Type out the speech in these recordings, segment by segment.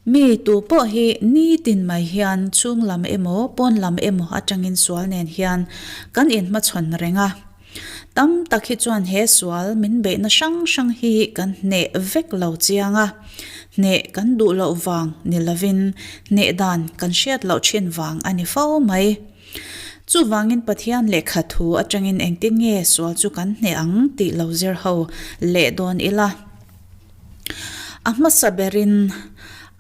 Mi tu pawh hi nitin mai hian chhung lam emaw pawn lam emaw atangin sual nen hian kan inhmachhawn reng a. Tam tak hi chuan he sual min beihna hrang hrang hi kan hneh vek lo chiang a, hneh kan duh loh vang ni lovin hneh dan kan hriat loh thin vang a ni fo mai. Chuvangin Pathian lehkha thu atangin engtin nge sual chu kan hneh ang tih lo zir ho leh dawn ila. A hmasa berin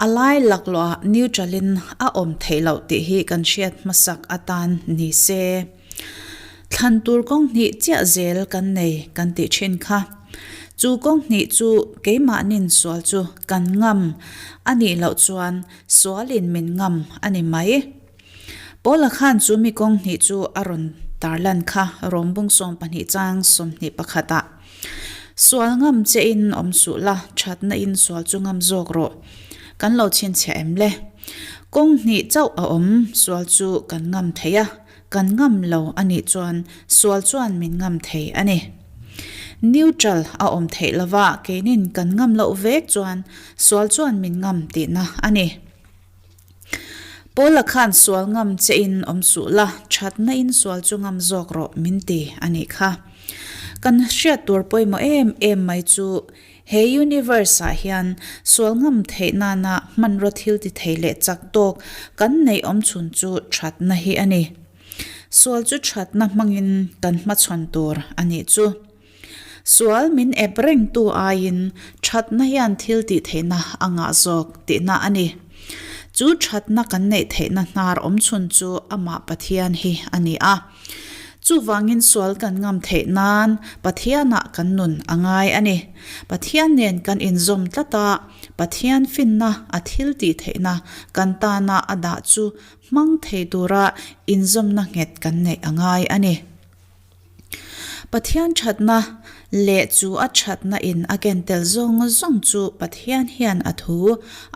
a lai laklawhah neutral-in a awm theih loh tih hi kan hriat hmasak atan ni se. Thlan tur kawng hnih chiah zel kan nei kan tih thin kha. Chu kawng hnih chu keimahnin sual chu kan ngam a nih loh chuan sualin min ngam a ni mai. Paula khan chu mi kawng hnih chu a rawn tarlan kha Rawmbung 12 chang 21 ah. Sual ngam che in awm suh la, thatna in sual chu ngam zawk rawh. Kan lo chhinchhiah em le? Kawng hnih chauh a awm, sual chu kan ngam thei a, kan ngam lo a nih chuan sual chuan min ngam thei a ni. Neutral a awm theih lova keinin kan ngam loh vek chuan sual chuan min ngam tihna a ni. Paula khan sual ngam che in awm suh la, thatna in sual chu ngam zawk rawh min ti a nih kha. Kan hriat tur pawimawh em em mai chu he universe ah hian sual ngam theih nana hmanraw thil ti thei leh chak tawk kan neih awm chhun chu thatna hi a ni. Sual chu thatna hmangin kan hmachhawn tur a nih chu. Sual min ep rengtu aiin thatna hian thil tih theihna a ngah zawk tihna a ni. Chu thatna kan neih theihna hnar awmchhun chu amah Pathian hi a ni a. Chuvangin sual kan ngam theih nan Pathianah kan nun a ngai a ni. Pathian nen kan inzawm tlat a, Pathian finna a thil tih theihna kan tana a dah chu hmang thei tura inzawmna nghet kan neih a ngai a ni. Pathian thatna leh chu a thatna in a ken tel zawng zawng chu Pathian hian a thu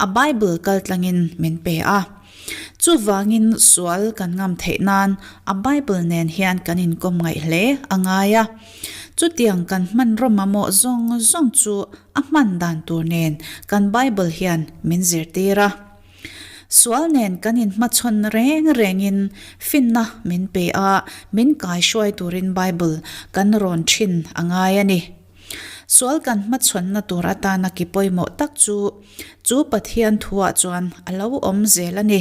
a Bible kal tlangin min pe a. Chuvangin sual kan ngam theih nan a Bible nen hian kan inkawm ngaih hle a ngai a. Chutiang kan hmanraw mamawh zawng zawng chu a hman dan tur nen kan Bible hian min zirtir a. Sual nen kan inhmachhawn reng rengin finna min pe a, min kaihruai turin Bible kan rawn thin a ngai a ni. Sual kan hmachhawnna tur atana ki pawimawh tak chu chu Pathian thuah chuan a lo awm zel a ni.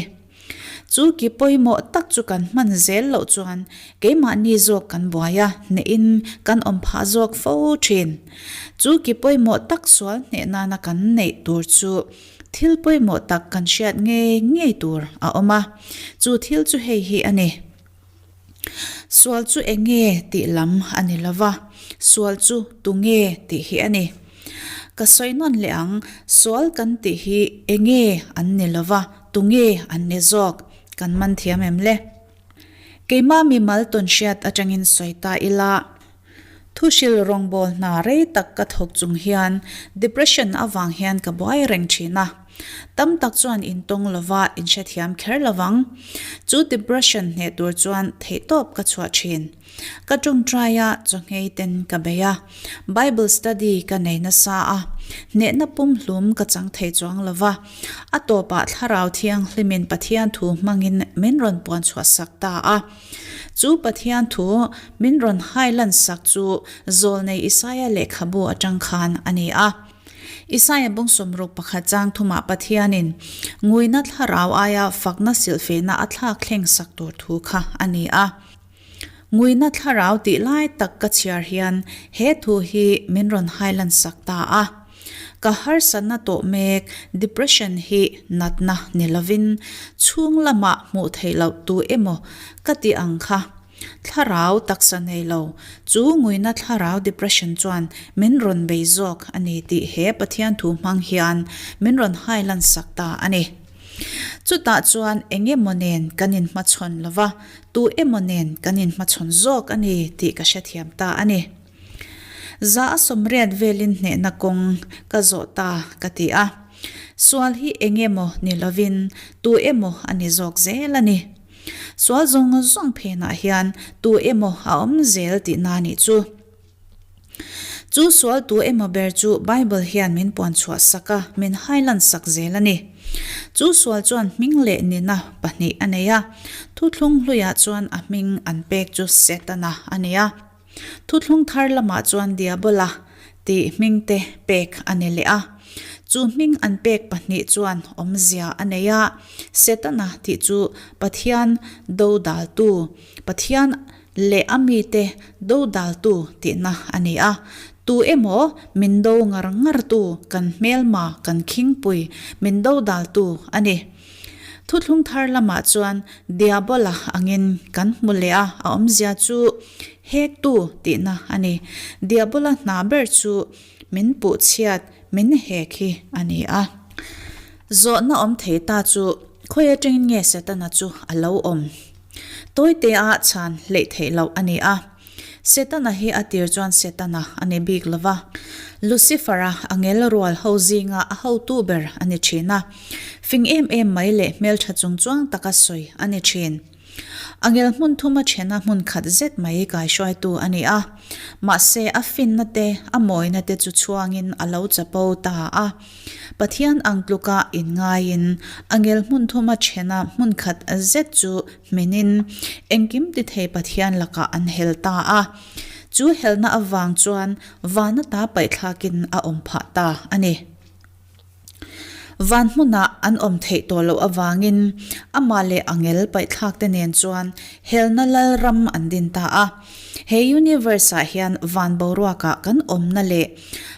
Chu ki pawimawh tak chu kan hman zel loh chuan keimahni zawk kan buai a, hnehin kan awm phah zawk fo thin. Chu ki pawimawh tak sual hneh nana kan neih tur chu Thil pawimawh tak kan hriat ngei ngei tur a awm a, chu thil chu hei hi a ni. Sual chu eng nge tih lam a ni lo va, sual chu tu nge tih hi a ni. Ka sawi nawn leh ang, sual kan tih hi eng nge an ni lo va, tu nge an ni zawk, kan man thiam em le? Keimah mimal tawnhriat atangin sawi ta ila. Thuhril rawngbâwl hna rei tak ka thawk chung hian depression avang hian ka buai reng thin a. Tam tak chuan intawng lova inhrethiam kher lovang. Chu depression hneh tur chuan theihtawp ka chhuah thin. Ka tawngtai a, chawngei ten ka bei a. Bible study ka nei nasa a, hnehna pumhlum ka chang thei chuang lova. A tawpah Thlarau Thianghlimin Pathian thu hmangin min rawn puan chhuahsak ta a. Chu Pathian thu min rawn hai lan sak chu Zawlnei Isaia lehkhabu atang khan a ni a. Isaia bung 61 chang thumah Pathianin nguina thlarau aia fakna silhfehna a thlak thleng sak tur thu kha a ni a. Nguina thlarau tih lai tak ka chhiar hian he thu hi min rawn hai lan sak ta a. Ka harsatna tawh mek, depression hi natna ni lovin chhung lamah hmuh theih loh tu emaw ka ti ang kha. Thlarau taksa nei lo, chu nguina thlarau depression chuan min rawn bei zawk a ni tih he Pathian thu hmang hian min rawn hai lan sak ta a ni. Chutah chuan eng emaw nen kan inhmachhawn lova, tu emaw nen kan inhmachhawn zawk a ni tih ka hrethiam ta a ni. 80% velin hnehna kawng ka zawh ta ka ti a. Sual hi eng emaw ni lovin tu emaw a ni zawk zel a ni. Sual zawng zawng phenah hian tu emaw a awm zel tihna nih chu. Chu sual tu emaw ber chu Bible hian min puan chhuah sak a, min hailan sak zel a ni. Chu sual chuan hming leh nihna pahnih a nei a, thuthlung hluiah chuan a hming an pek chu Setana a ni a. Thuthlung thar lamah chuan Diabola tih hmingte pek a ni leh a. Chu hming an pek pahnih chuan awmzia a nei a, Setana tih chu Pathian dodaltu, Pathian leh a mite dodaltu tihna a ni a. Tu emaw min do ngar ngartu, kan hmelma, kan khingpui, min dodaltu a ni. Thuthlung thar lamah chuan Diabola angin kan hmu leh a, a awmzia chu hektu tihna a ni. Diabola hna ber chu min puh chhiat, min hek hi a ni a. Zawhna awm thei ta chu khawi atangin nge Setana chu a lo awm? Tawitea chhan hleih theih loh a ni a. Setana hi a tir chuan Setana a ni bik lo va, Lucifer-a angel rual ho zinga a hotu ber a ni thin a, fing em em mai leh hmeltha chungchuang taka sawi a ni thin. Angel hmun thuma thena hmun khat zet mai kaihruaitu a ni a, mahse a finna te, a mawina te chu chhuangin a lo chapo ta a. Pathian ang tluka inngaiin angel hmun thuma thena hmun khat zet chu Hminin engkim ti thei Pathian lakah an hel ta a, chu helna avang chuan van ata paihthlakin a awm phah ta a ni. Van hmunah an awm theih tawh loh avangin amah leh angel paihthlakte nen chuan helna lal ram an din ta a. He universe-ah hian van boruakah kan awmna leh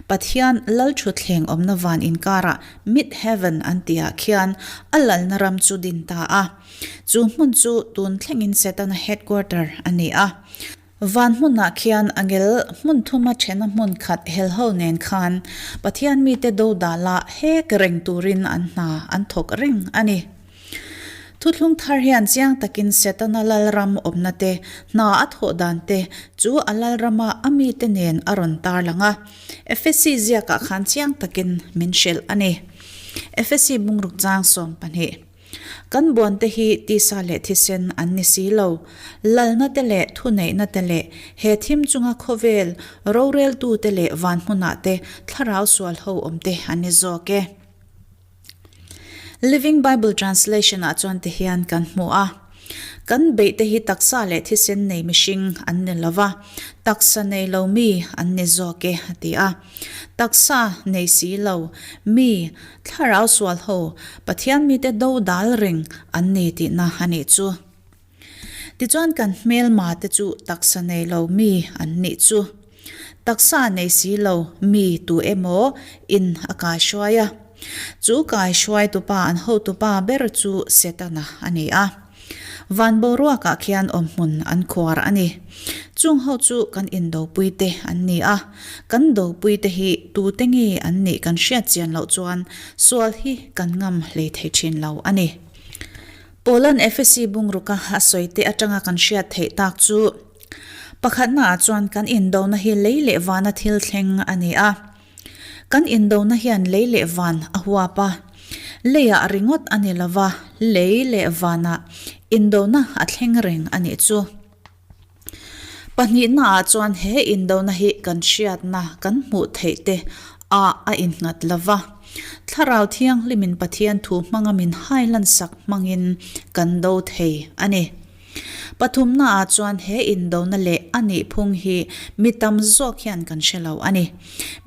Pathian lal thutthleng awmna van inkarah mid-heaven an tihah khian a lalna ram chu din ta a. Chu hmun chu tun thlengin Setana headquarter a ni a. Van hmunah khian angel hmun thuma thena hmun khat helho nen khan Pathian mite dodala hek reng turin an hna an thawk reng a ni. Thuthlung thar hian chiang takin Setana lalram awmna te, hna a thawh dan te chu a lalrama a mite nen a rawn tarlang a. Efesi ziakah khan chiang takin min hrilh a ni. Efesi bungruk chang 12. Kan buante hi tisa leh thisen an ni si lo. Lalna te leh thuneihna te leh he thim chunga khawvel roreltute leh van hmunah te thlarau sual ho awm te an ni zawk e. Living Bible Translation ah chuan ti hian kan hmu a, Kan beih te hi taksa leh thisen nei mihring an ni lo va, taksa nei lo mi an ni zawk e a ti a. Taksa nei si lo, mi, thlarau sual ho, Pathian mite do dal reng an ni tihna a nih chu. Tichuan kan hmelma te chu taksa nei lo mi an nih chu. Taksa nei si lo mi tu emaw in a kaihruai a. Chu kaihruaitupa an hotupa ber chu Setana a ni a. Van boruakah khian awmhmun an khuar a ni. Chung ho chu kan indopuite an ni a, kan dopuite hi tute nge an nih kan hriat chian loh chuan sual hi kan ngam hlei thei thin lo a ni. Paula'n Efesi bungruka a sawite atanga kan hriat theih tak chu, Pakhatnaah chuan kan indona hi lei leh vana thil thleng a ni a. Kan indona hian lei leh van a huap a, leiah ringawt a ni lova, lei leh vanah indona a thleng reng a nih chu. Pahnihnaah chuan he indona hi kan hriatna kan hmuh theih te ah a innghat lova, Thlarau Thianghlimin Pathian thu hmanga min hailansak hmangin kan do thei a ni. Pathumnaah chuan he indona leh a nih phung hi mi tam zawk hian kan hre lo a ni.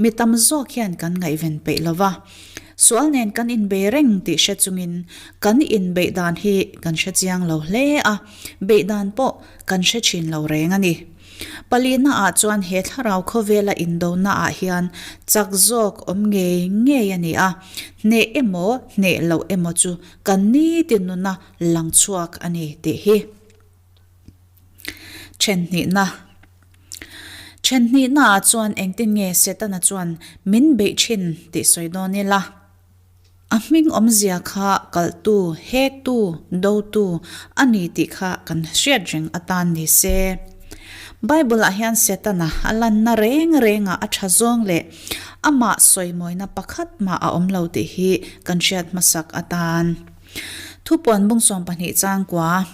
Mi tam zawk hian kan ngaihven peih lo va. Sual nen kan inbei reng tih hre chungin kan inbeih dan hi kan hre chiang lo hle a, beih dan pawh kan hre thin lo reng a ni. Palinaah chuan he thlarau khawvela indonaah hian chak zawk awm ngei ngei a ni a, hneh emaw hneh loh emaw chu kan nitin nuna lang chhuak a ni tih hi Thenhnihna Thenhnihnaah chuan engtin nge Setana chuan min beih thin tih sawi dawn ila. A hming awmzia kha kalhtu, hektu, dotu a ni tih kha kan hriat reng atan ni se. Bible-ah hian Setana a lanna reng rengah a tha zawng leh amah sawimawina pakhat mah a awm lo tih hi kan hriat hmasak atan. Thupuan bung 12 chang kua.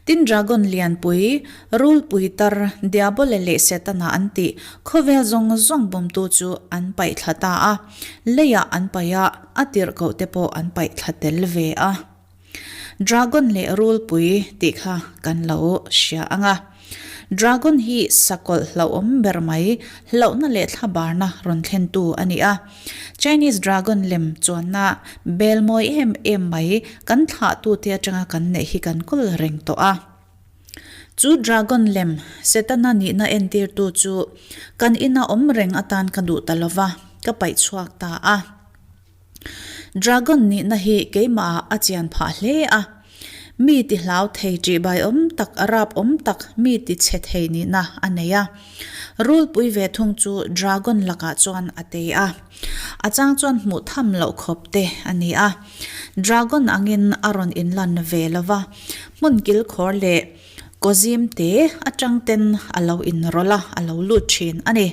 Tin dragon lianpui, rulpui tar, Diabole leh Setana an tih, khawvel zawng zawng bumtu chu an paih thla ta a, leiah an paih a, a tirhkoh te pawh an paih thla tel ve a. Dragon leh rulpui tih kha kan lo hria ang a. Dragon hi sakawlh hlauhawm ber mai, hlauhna leh thlabarna rawn thlentu a ni a. Chinese dragon lem chuanna bel mawi em em mai kan thlahtute atanga kan neih hi kan kawl reng tawh a. Chu dragon lem Setana nihna entirtu chu kan ina awm reng atan ka duh ta lova, ka paih chhuak ta a. Dragon nihna hi keimahah a chian phah hle a, mi ti hlau thei ṭihbai awm tak, rap awm tak, mi ti chhe thei nihna a nei a. Rulpui ve thung chu Dragon lakah chuan a tei a, a chang chuan hmuh tham loh khawp te a ni a. Dragon angin a rawn inlan ve lo va, hmun kilkhawr leh kawzim te atang ten a lo inrawlh a, a lo lut thin a ni.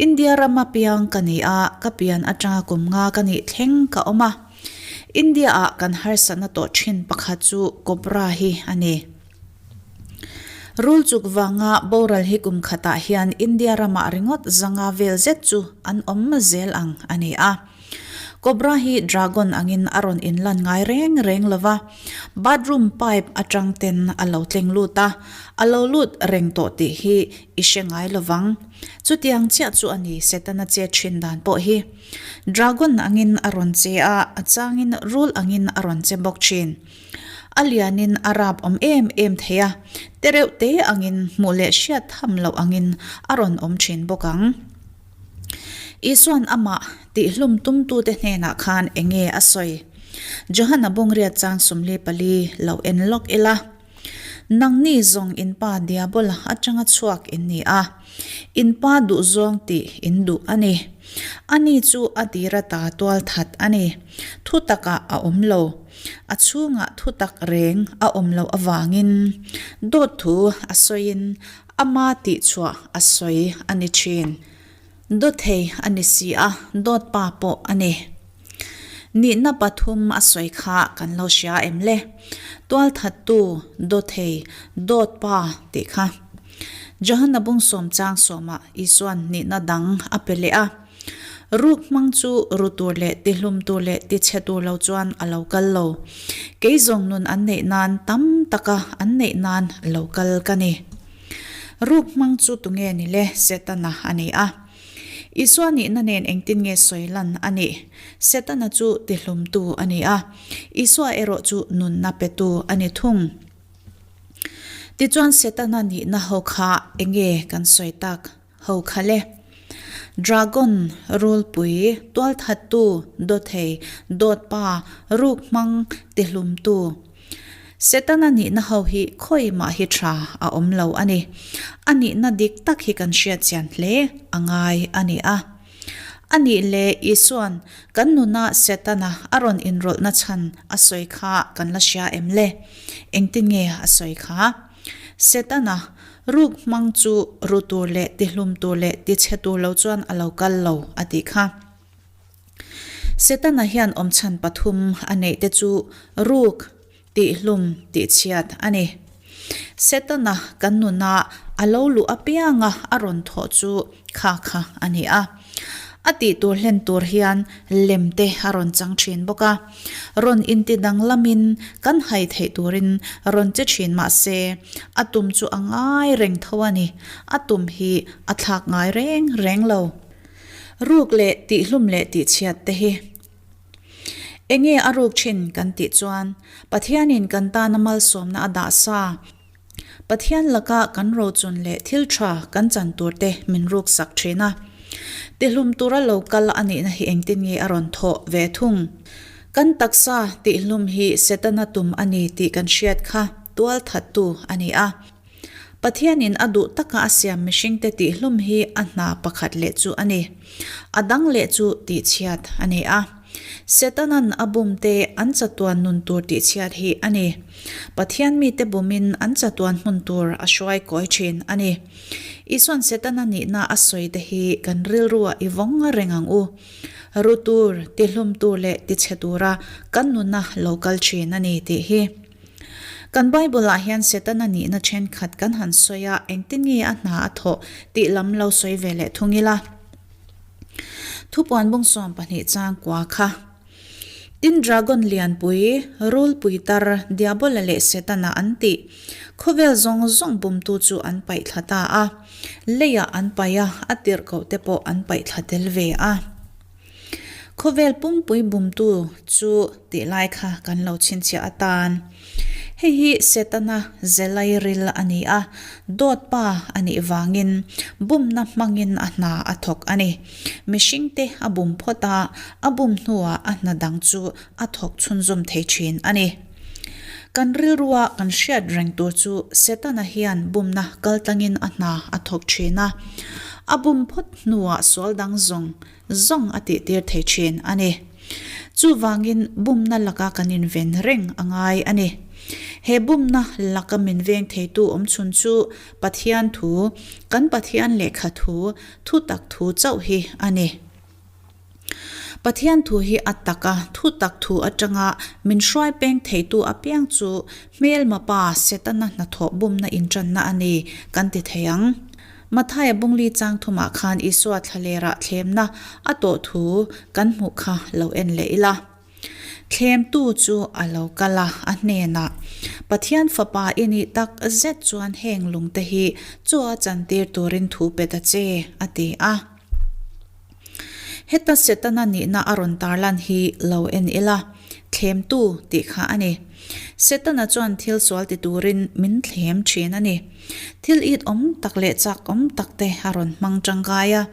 India rama piang ka ni a, ka pian atanga kum nga ka nih thleng ka awm a. India-ah kan harsatna tawh thin pakhat chu cobra hi a ni. Rul chuk vanga boral hi kum khatah hian India ramah ringawt zanga vel zet chu an awm zel ang a ni a. Cobra hi dragon angin a rawn inlan ngai reng reng lo va, bathroom pipe atang ten a lo tleng lut a, a lo lut reng tawh tih hi i hre ngai lo vang. Chutiang chiah chu a ni Setana che thin dan pawh hi. Dragon angin a rawn che a, a changin rul angin a rawn che bawk thin. A lianin a rap awm em em thei a, tereuh te angin hmuh leh hriat tham loh angin a rawn awm thin bawk ang. Isua'n amah tihhlum tumtute hnenah khan eng nge a sawi? Johana bungriat chang 44 lo en lawk ila. Nangni zawng in pa Diabola atanga chhuak in ni a, in pa duhzawng tih in duh a ni. Ani chu a tir ata tualthat a ni. Thutakah a awm lo. A chhungah thutak reng a awm loh avangin dawt thu a sawiin Ama tihchhuah a sawi a ni thin. Dawthei a ni si a, dawt pa pawh a ni. Nihna pathum a sawi kha kan lo hria em le? Tualthattu, dawthei, dawt pa tih kha. Johana bungsawm chang sawmah Isua'n nihna dang a pe leh a. Ruk hmang chu ru tur leh tihlum tur leh tichhe tur lo chuan a lo kal lo. Kei zawng nun an neih nan tam taka an neih nan lo kal ka ni. Ruk hmang chu tunge ni le? Setana a ni a. Isua nihna nen engtin nge sawi lan a nih? Setana chu tihlumtu a ni a, Isua erawh chu nunna petu a ni thung. Tichuan Setana nihna ho kha enge kan sawi tak? Ho kha le. Dragon, rulpui, tualthattu, dawthei, dawtpa, ruk hmang, tihlumtu. Setana nihna ho hi khawi mah hi tha a awm lo a ni. A nihna dik tak hi kan hriat chian hle a ngai a ni a. A nih leh Isua'n kan nuna Setana a rawn inrawlhna chhan a sawi kha kan la hria em le? Engtin nge a sawi kha? Setana, ruk hmang chu ru tur leh tihlum tur leh tichhe tur lo chuan a lo kal lo, a tih kha. Setana hian awmchhan pathum a neih te chu ruk, tihlum, tihchhiat a ni. Setana kan nuna a lo luh apianga a rawn thawh chu kha kha a ni a. A tih tur hlen tur hian lem te a rawn chang thin bawk a. Rawn inti danglamin kan hai theih turin rawn che thin mah se, a tum chu a ngai reng tho a ni. A tum hi a thlak ngai reng reng lo. Ruk leh tihhlum leh tihchhiat te hi enge a ruk thin kan tih chuan Pathianin kan tana malsawmna a dah sa. Pathian laka kan rochun leh thil tha kan chan tur te min ruk sak thin a. Tihlum tura lo kal a nihna hi engtin nge a rawn thawh ve thung? Kan taksa tihlum hi Setana tum a ni tih kan hriat kha tual thattu a ni a. Pathianin a duh taka a siam mihringte tihlum hi a hna pakhat leh chu a ni. A dang leh chu tihchhiat a ni a. Setanan a bumte an chatuan nun tur tihchhiat hi a ni. Pathian mite bumin an chatuan hmun tur a hruai kawi thin a ni. Isuan Setana nihna a sawi te hi kan rilruah i vawng reng ang u. Ru tur, tihlum tur leh tichhe tura kan nuna lo kal thin a ni tih hi. Kan Bible-ah hian Setana nihna thenkhat kan han sawi a, engtin nge a hna a thawh tih lam lo sawi ve leh thung ila. Thupuan bung 12 chang kua kha. Tin dragon lianpui, rulpui tar, Diabola leh Setana an tih, khawvel zawng zawng bumtu chu an paih thla ta a. Leiah an paih a, a tirhkoh te pawh an paih thla tel ve a. Khawvel pumpui bumtu chu tih lai kha kan lo chhinchhiah atan. Hei hi Setana zelai ril a ni a, dawt pa a nih vangin bumna hmangin a hna a thawk a ni. Mihringte a bum phawt a, a bum hnuah a hna dang chu a thawk chhunzawm thei thin a ni. Kan rilrua kan hriat reng tur chu Setana hian bumna kaltlangin a hna a thawk thin a, a bum phawt hnuah sual dang zawng zawng a tihtir thei thin a ni. Chuvangin bumna laka kan inven reng a ngai a ni. He bumna laka min veng theitu awmchhun chu Pathian thu, kan Pathian lehkha thu, thutak thu chauh hi a ni. Pathian thu hi a taka thutak thu atanga min hruai peng theitu apiang chu hmelma pa Setana hnathawh bumna intanna a ni kan ti thei ang. Mathaia bungli chang thumah khan Isua thlalerah thlemna a tawh thu kan hmuh kha lo en leh ila. Thlemtu chu a lo kal a, a hnenah, Pathian Fapa i nih tak zet chuan heng lungte hi chaw a chantir turin thu pe ta che, a ti a. Heta Setana nihna a rawn tarlan hi lo en ila, thlemtu tih kha a ni. Setana chuan thil sual ti turin min thlem thin a ni. Thil it awm tak leh chak awm tak te a rawn hmang tangkai a.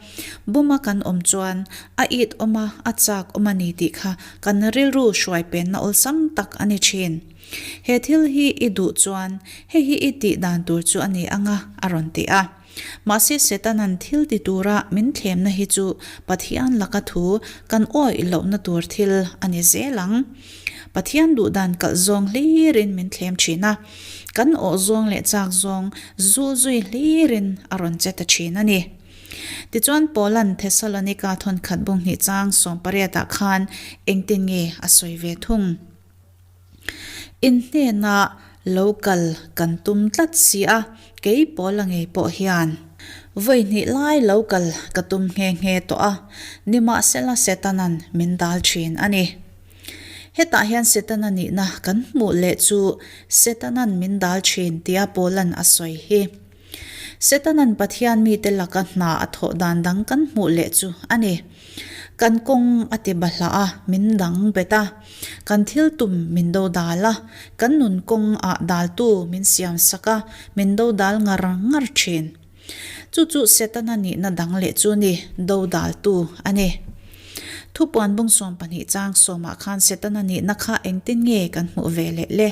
Buma kan awm chuan a it awm a, a chak awm a ni tih kha kan rilru hruai penna awlsam tak a ni thin. He thil hi i duh chuan hei hi i tih dan tur chu a ni ang a, a rawn ti a. Mahse Setanan thil ti tura min thlemna hi chu Pathian laka thu kan awih lohna tur thil a ni zel ang. Pathian duhdan kalh zawng hlirin min thlem thin a, kan awh zawng leh chak zawng zul zui hlirin a rawn che ta thin a ni. Tichuan Paula'n Thessalonika thawnkhat bunghnih chang sawmpariatah khan engtin nge a sawi ve thung? In hnenah lo kal kan tum tlat si a, kei Paula ngei pawh hian vawi hnih lai lo kal ka tum nghe nghe tawh a, nimahsela Setanan min dal thin a ni. Hetah hian Setana nihna kan hmuh leh chu Setanan min dal thin tia Paula'n a sawi hi. Setanan Pathian mite laka hna a thawh dan dang kan hmuh leh chu a ni. Kan kawng a ti bahlah a, min dang bet a. Kan thil tum min do dal a, kan nun kawng ah daltu min siam sak a, min do dal ngar ngar thin. Chu chu Setana nihna dang leh chu ni, do daltu a ni. Thupuan bung 12 chang sawmah khan Setana nihna kha engtin nge kan hmuh ve leh le?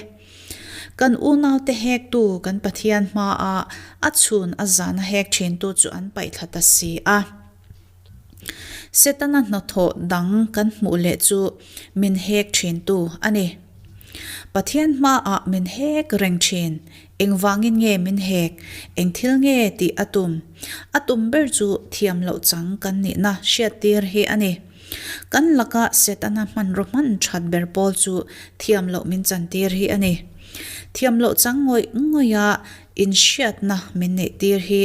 Kan unaute hektu kan Pathian hmaah a chhun a zana hek thintu chu an paih thla ta si a. Setana hnathawh dang kan hmuh leh chu min hek thintu a ni. Pathian hmaah min hek reng thin. Engvangin nge min hek? Eng thil nge tih a tum? A tum ber chu thiam loh chang kan nihna hriattir hi a ni. Kan laka Setana hmanraw hman that ber pawl chu thiam loh min chantir hi a ni. Thiam loh chang ngawih ngawiha inhriatna min neihtir hi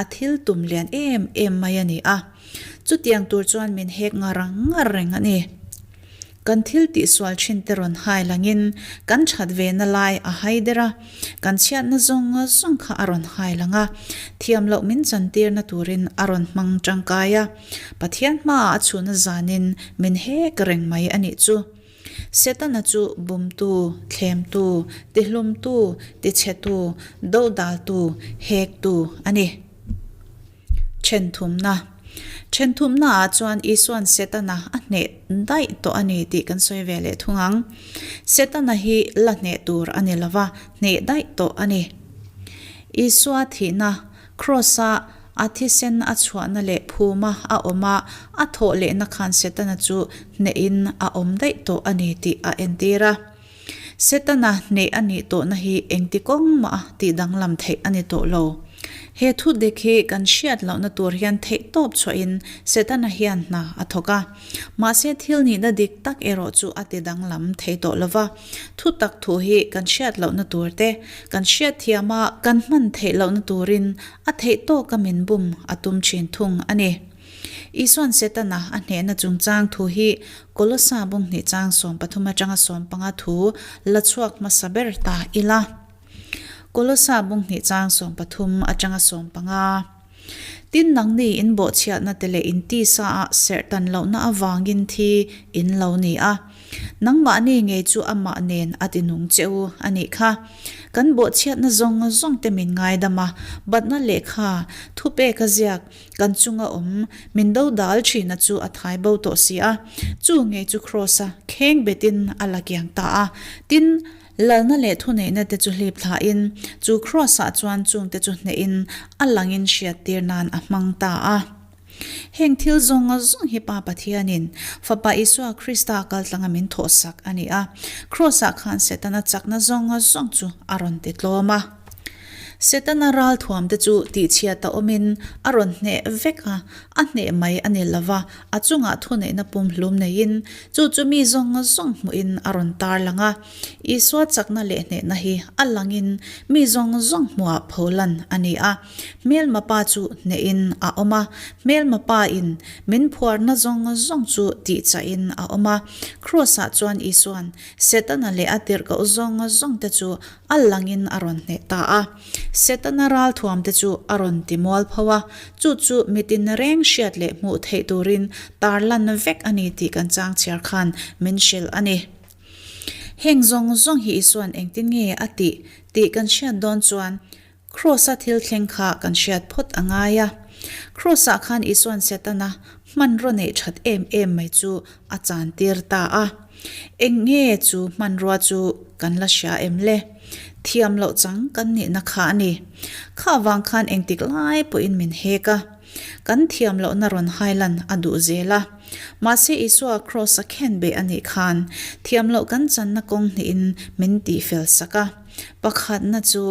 a thil tum lian em em mai a ni a. Chutiang tur chuan min hek ngar ngar reng a ni. Kan thil tihsual thin te rawn hai langin kan that ve na lai a hai der a, kan chhiatna zawng zawng kha a rawn hai lang a, thiam loh min chantirna turin a rawn hmang tangkai a. Pathian hmaah a chhuna zanin min hek reng mai a nih chu. Setana chu bumtu, thlemtu, tihlumtu, tichhetu, dodaltu, hektu a ni. Thenthumna. Thenthumnaah chuan Isua'n Setana a hneh daih tawh a ni tih kan sawi ve leh thung ang. Setana hi la hneh tur a ni lova, hneh daih tawh a ni. Isua thihna, Kraws-a a thisen a chhuahna leh phuma a awm a, a thawh lehna khan Setana chu hnehin a awm daih tawh a ni tih a entir a. Setana hneh a nih tawhna hi engti kawng mah tih danglam theih a ni tawh lo. He thu dik hi kan hriat lohna tur hian theihtawp chhuahin Setana hian hna a thawk a. Mahse thil nihna dik tak erawh chu a ti danglam thei tawh lo va. Thu tak thu hi kan hriat lohna tur te, kan hriat thiam a, kan hman theih lohna turin a theihtawka min bum a tum thin thung a ni. Isuan Setana a hnehna chungchang thu hi Kolosa bunghnih chang 13 atanga 15 thu la chhuak hmasa ber ta ila. Kolosa bunghnih chang 13 atanga 15. Tin nangni in bawhchhiatna te leh in tisa ah serh tan lohna avangin thi in lo ni a. Nangmahni ngei chu amah nen a ti nung che u a nih kha. Kan bawhchhiatna zawng zawng te min ngaidam a, batna lehkha, thupek a ziak, kan chunga awm min do dal thina chu a thai bo tawh si a. Chu ngei chu Kraws-a kheng betin a la kiang ta a. Tin, Lalna leh thuneihna te chu hlip thlahin, chu Kraws-ah chuan chungte chu hnehin a langin hriattir nan a hmang ta a. Heng thil zawng zawng hi Pa Pathianin Fapa Isua Krista kaltlanga min thawhsak a ni a, Kraws-ah khan Setana chakna zawng zawng chu a rawn ti tlawm a. Setana ralthuamte chu tihchhiat a awmin a rawn hneh vek a, a hneh mai a ni lova, a chungah thuneihna pumhlum neiin chu chu mi zawng zawng hmuhin a rawn tarlang a. Isua chakna leh hnehna hi a langin mi zawng zawng hmuhah pholan a ni a. Hmelma pa chu hnehin a awm a, hmelma pa in min phuarna zawng zawng chu tihchahin a awm a. Kraws-ah chuan Isua'n Setana leh a tirhkoh zawng zawngte chu a langin a rawn hneh ta a. Setana ralthuamte chu a rawn ti mual pho a, chu chu mitin reng hriat leh hmuh theih turin tarlan vek a ni tih kan chang chhiar khan min hrilh a ni. Heng zawng zawng hi Isua'n engtin nge a tih tih kan hriat dawn chuan Kraws-a thil thleng kha kan hriat phawt a ngai a. Kraws-ah khan Isua'n Setana hmanraw neih that em em mai chu a chantir ta a. Eng nge chu hmanrua chu kan la hria em le? Thiam loh chang kan nihna kha a ni. Kha vang khan engtik lai pawhin min hek a. Kan thiam lohna rawn hailan a duh zel a. Mahse Isua Kraws a khen beh a nih khan thiam loh kan channa kawng hnihin min tihfel sak a. Pakhatna chu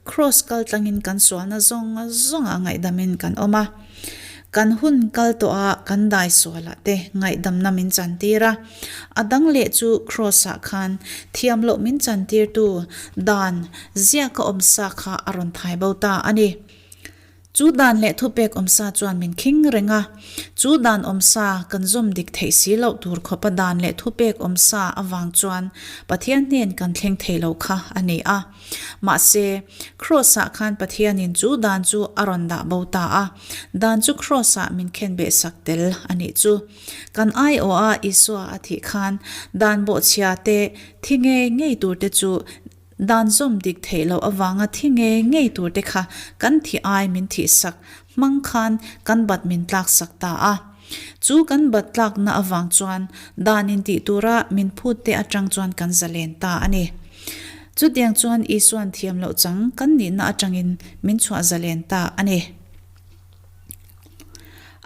Kraws kal tlangin kan sualna zawng zawngah ngaihdamin kan awm a. Kan hun kal tawha kan dai sualah te ngaihdamna min chantir a. A dang leh chu Kraws-ah khan thiam loh min chantirtu dan ziaka awmsa kha a rawn thai bo ta a ni. Chu dan leh thupek awmsa chuan min khing reng a, chu dan awmsa kan zawm dik theih si loh tur khawpa dan leh thupek awmsa avang chuan Pathian hnen kan thleng thei lo kha a ni a. Mahse, Kraws-ah khan Pathianin chu dan chu a rawn dah bo ta a, dan chu Kraws-ah min khenbeh sak tel a nih chu. Kan aiawha Isua a thih khan dan bawhchhia te thi ngei ngei turte chu Dan zawm dik theih loh avanga thi ngei ngei tur te kha kan thi ai min thih sak hmang khan kan bat min tlak sak ta a. Chu kan bat tlakna avang chuan dan in tih tura min phut te atang chuan kan zalen ta a ni. Chutiang chuan Isuan thiam loh chang kan nihna atangin min chhuah zalen ta a ni.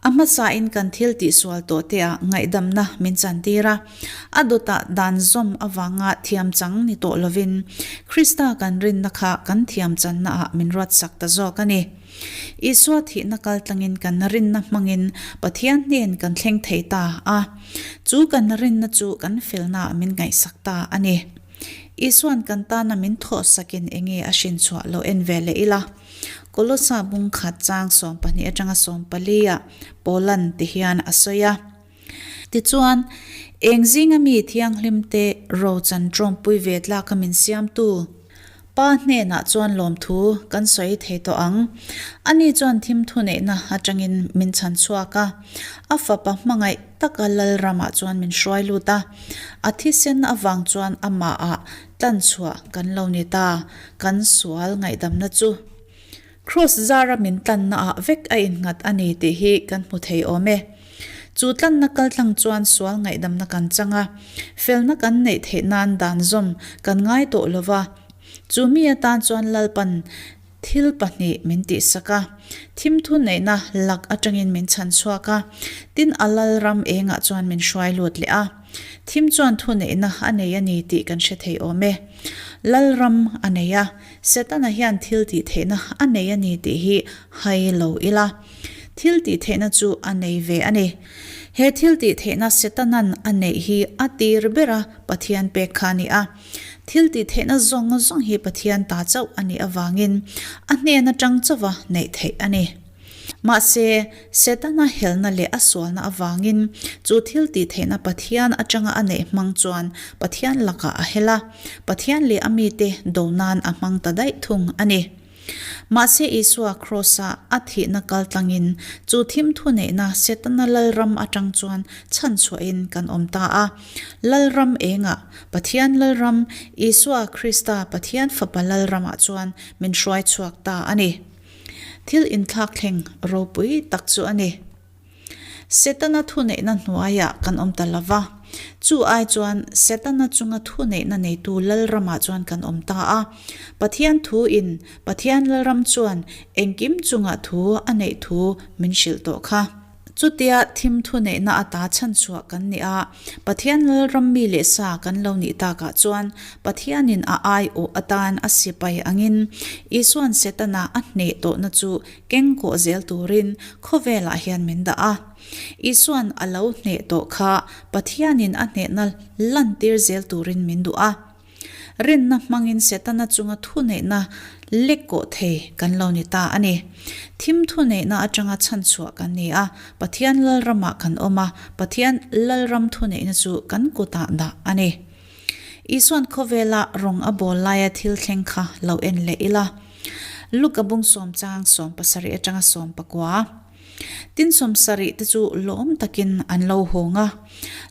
A hmasain kan thil tihsual tawh teah ngaihdamna min chantir a, a dawtah dan zawm avanga thiam chang ni tawh lovin Krista kan rinna kha kan thiam channaah min ruatsak ta zawk a ni. Isua thihna kaltlangin kan rinna hmangin Pathian hnen kan thleng thei ta a, chu kan rinna chu kan felnaah min ngaihsak ta a ni. Isuan kan tana min thawhsakin enge a hrinchhuah lo en ve leh ila. Kolosa bung khat chang 12 atanga 14 ah Paulan ti hian a sawi a. Tichuan, eng zinga mi thianghlim te rochan tawmpui ve tlaka min siamtu Pa hnenah chuan lawmthu kan sawi thei tawh ang. Ani chuan thim thuneihna atangin min chhan chhuak a, a fapa hmangaih taka Lalramah chuan min hruai lut a. A thisen avang chuan amahah tlanchhuah kan lo ni ta, kan sual ngaihdamna chu Kraws zara min tlannaah vek a innghat a ni tih hi kan hmu thei awm e. Chu tlanna kaltlang chuan sual ngaihdamna kan chang a, felna kan neih theih nan dan zawm kan ngai tawh lo va, chu mi atan chuan Lalpan Thil pahnih min tihsak a, thim thu neihna lak atangin min chhan chhuak a, tin a lal ram engah chuan min hruai lut leh a. Thim chuan thu neihna a nei a ni tih kan hre thei awm e. Lalram a nei a, Setana hian thil tih theihna a nei a ni tih hi hai lo ila. Thil tih theihna chu a nei ve a ni. He thil tih theihna Setanan a neih hi a tir bera Pathian pek kha a ni a. Thil tih theihna zawng zawng hi Pathian ta chauh a nih avangin a hnen atang chauha neih theih a ni. Mahse, Setana helna leh a sualna avangin chu thil tih theihna Pathian atanga a neih hmang chuan Pathian lakah a hel a, Pathian leh a mite do nan a hmang ta daih thung a ni. Mahse, Isua Kraws-a a thihna kal tlangin chu thim thuneihna Setana lalram atang chuan chhanchhuahin kan awm ta a. Lalram engah, Pathian lalram, Isua Krista Pathian Fapa lalramah chuan min hruai chhuak ta a ni. Thil inthlak thleng ropui tak chu a ni. Setana thuneihna hnuaiah kan awm ta lo va, chu ai chuan Setana chunga thuneihna neitu Lalramah chuan kan awm ta a. Pathian thuin Pathian Lalram chuan engkim chungah thu a neih thu min hrilh tawh kha. Chutia thim thuneihna ata chhanchhuah kan nih a, Pathian Lalram mi leh sa kan lo nih takah chuan Pathianin a aiawh atan a sipai angin Isuan Setana a hneh tawhna chu kengkawh zel turin khawvelah hian min dah a. Isuan a lo hneh tawh kha Pathianin a hnehna lantir zel turin min duh a. Rinna hmangin Setana chunga thuneihna lek kawh thei kan lo ni ta a ni. Thim thuneihna atanga chhanchhuah kan ni a, Pathian Lalramah kan awm a, Pathian Lalram thuneihna chu kan kutah dah a ni. Isuan khawvela rawng a bawl laia thil thleng kha lo en leh ila. Luka bung sawm chang 70 atanga 19. Tin 70 te chu lawm takin an lo hawng a,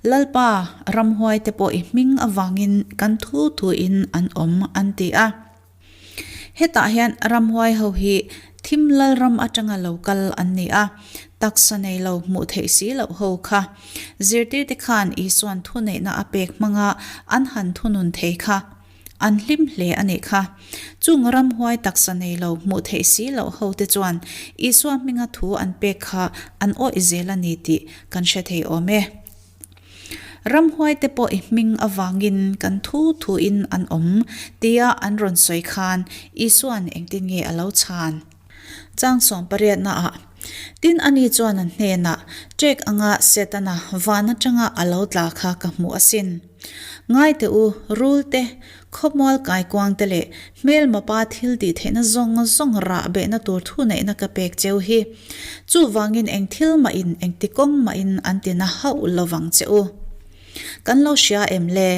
Lalpa, ramhuai te pawh i hming avangin kan thu thuin an awm an ti a. Hetah hian ramhuai ho hi thim lalram atanga lo kal an ni a, taksa nei lo hmuh theih si loh ho kha. Zirtirte khan Isuan thuneihna a pek hmanga an han thunun thei kha. An hlim hle a nih kha. Chung ramhuai taksa nei lo hmuh theih si loh ho te chuan Isua hminga thu an pek kha an awih zel a ni tih kan hre thei awm e. Ramhuai te pawh i hming avangin kan thu thuin an awm tia an rawn sawi khan Isua'n engtin nge a lo chhan? Chang sawmpariatnaah, Tin ani chuan an hnenah, Ṭek anga Setana van aṭanga a lo tla kha ka hmu asin. Ngai teh u, rul te, khawmual kaikuang te leh hmelmapa thil tih theihna zawng zawng rah behna tur thuneihna ka pek cheu hi. Chuvangin eng thil mahin, engti kawng mahin an tina hauh lovang che u. Kan lo hria em le?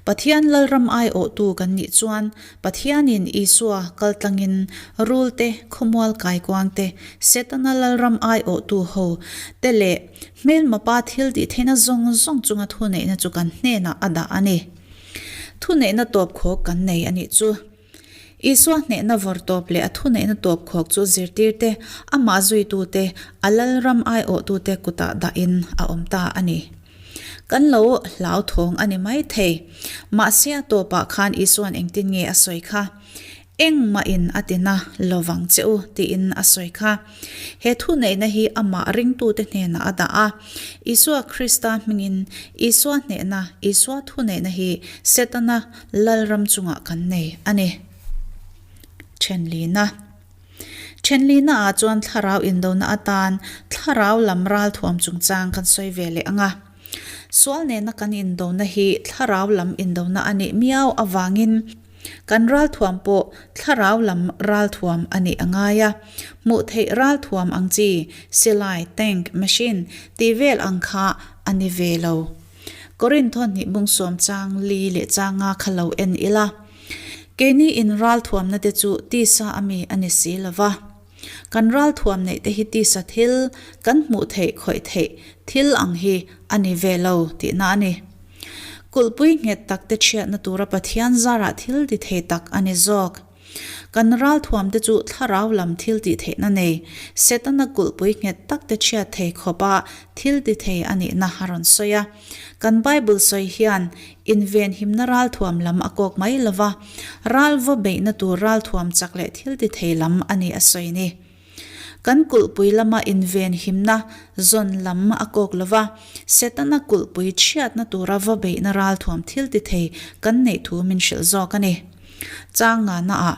Pathian Lalram aiawhtu kan nih chuan Pathianin Isua kaltlangin rul te, khawmual kaikuang te, Setana Lalram aiawhtu ho te leh hmelmapa thil tih theihna zawng zawng chunga thuneihna chu kan hnenah a dah a ni. Thuneihna tawpkhawk kan nei a nih chu. Isua hnehna vawr tawp leh a thuneihna tawpkhawk chu zirtirte, amah zuitute, a Lalram aiawhtute kutah dahin a awm ta a ni. Kan lo hlauthawng a ni mai thei. Mahse a tawpah khan Isua'n engtin nge a sawi kha? Engmahin a tina lovang che u tiin a sawi kha. He thuneihna hi amah ringtute hnenah a dah a. Isua Krista hmingin Isua hnehna, Isua thuneihna hi Setana Lalram chungah kan nei a ni. Thenlina. Thenlina ah chuan thlarau indona atan thlarau lam ralthuam chungchang kan sawi ve leh ang a. Sual nena kan indona hi thlarau lam indona a nih miau avangin kan ralthuam pawh thlarau lam ralthuam a nih a ngai a. Hmuh theih ralthuam ang chi, silai, tank, machine tih vel ang kha a ni ve lo. Korintho hnih bung sawm chang li leh changa kha lo en ila. Keini in ralthuamna te chu tisa a mi a ni si lo va. Kan ralthuam neih te hi tisa thil, kan hmuh theih khawih theih thil ang hi a ni ve lo tihna a ni. Kulhpui nghet tak te chhiatna tura Pathian zarah thil ti thei tak a ni zawk. Kan ralthuamte chu thlarau lam thil tih theihna nei, Setana kulhpui nghet takte chhiat thei khawpa thil ti thei a nihna a rawn sawi a. Kan Bible sawi hian invenhimna ralthuam lam a kawk mai lo va, ral va beihna tur ralthuam chak leh thil ti thei lam a ni a sawi ni. Kan kulhpui lama invenhimna zawn lam a kawk lo va, Setana kulhpui chhiatna tura va beihna ralthuam thil ti thei kan neih thu min hrilh zawk a ni. Chang ngahnaah,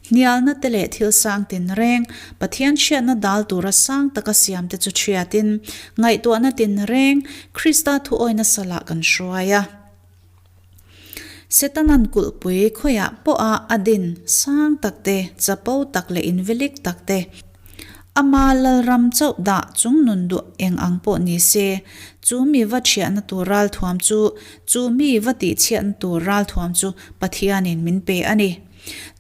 hnialna te leh thil sang tinreng, Pathian hriatna dal tura sang taka siam te chu hriatin, ngaihtuahna tinreng, Krista thuawina salah kan hruai a. Setanan kulhpui khawiah pawha a din sang tak te, chapo tak leh invilik tak te, ama lalram chauh dah chung nun duh eng ang pawh ni se, chu mi va thiahna tur ralthuam chu, chu mi va tihchhiatna tur ralthuam chu Pathianin min pe a ni.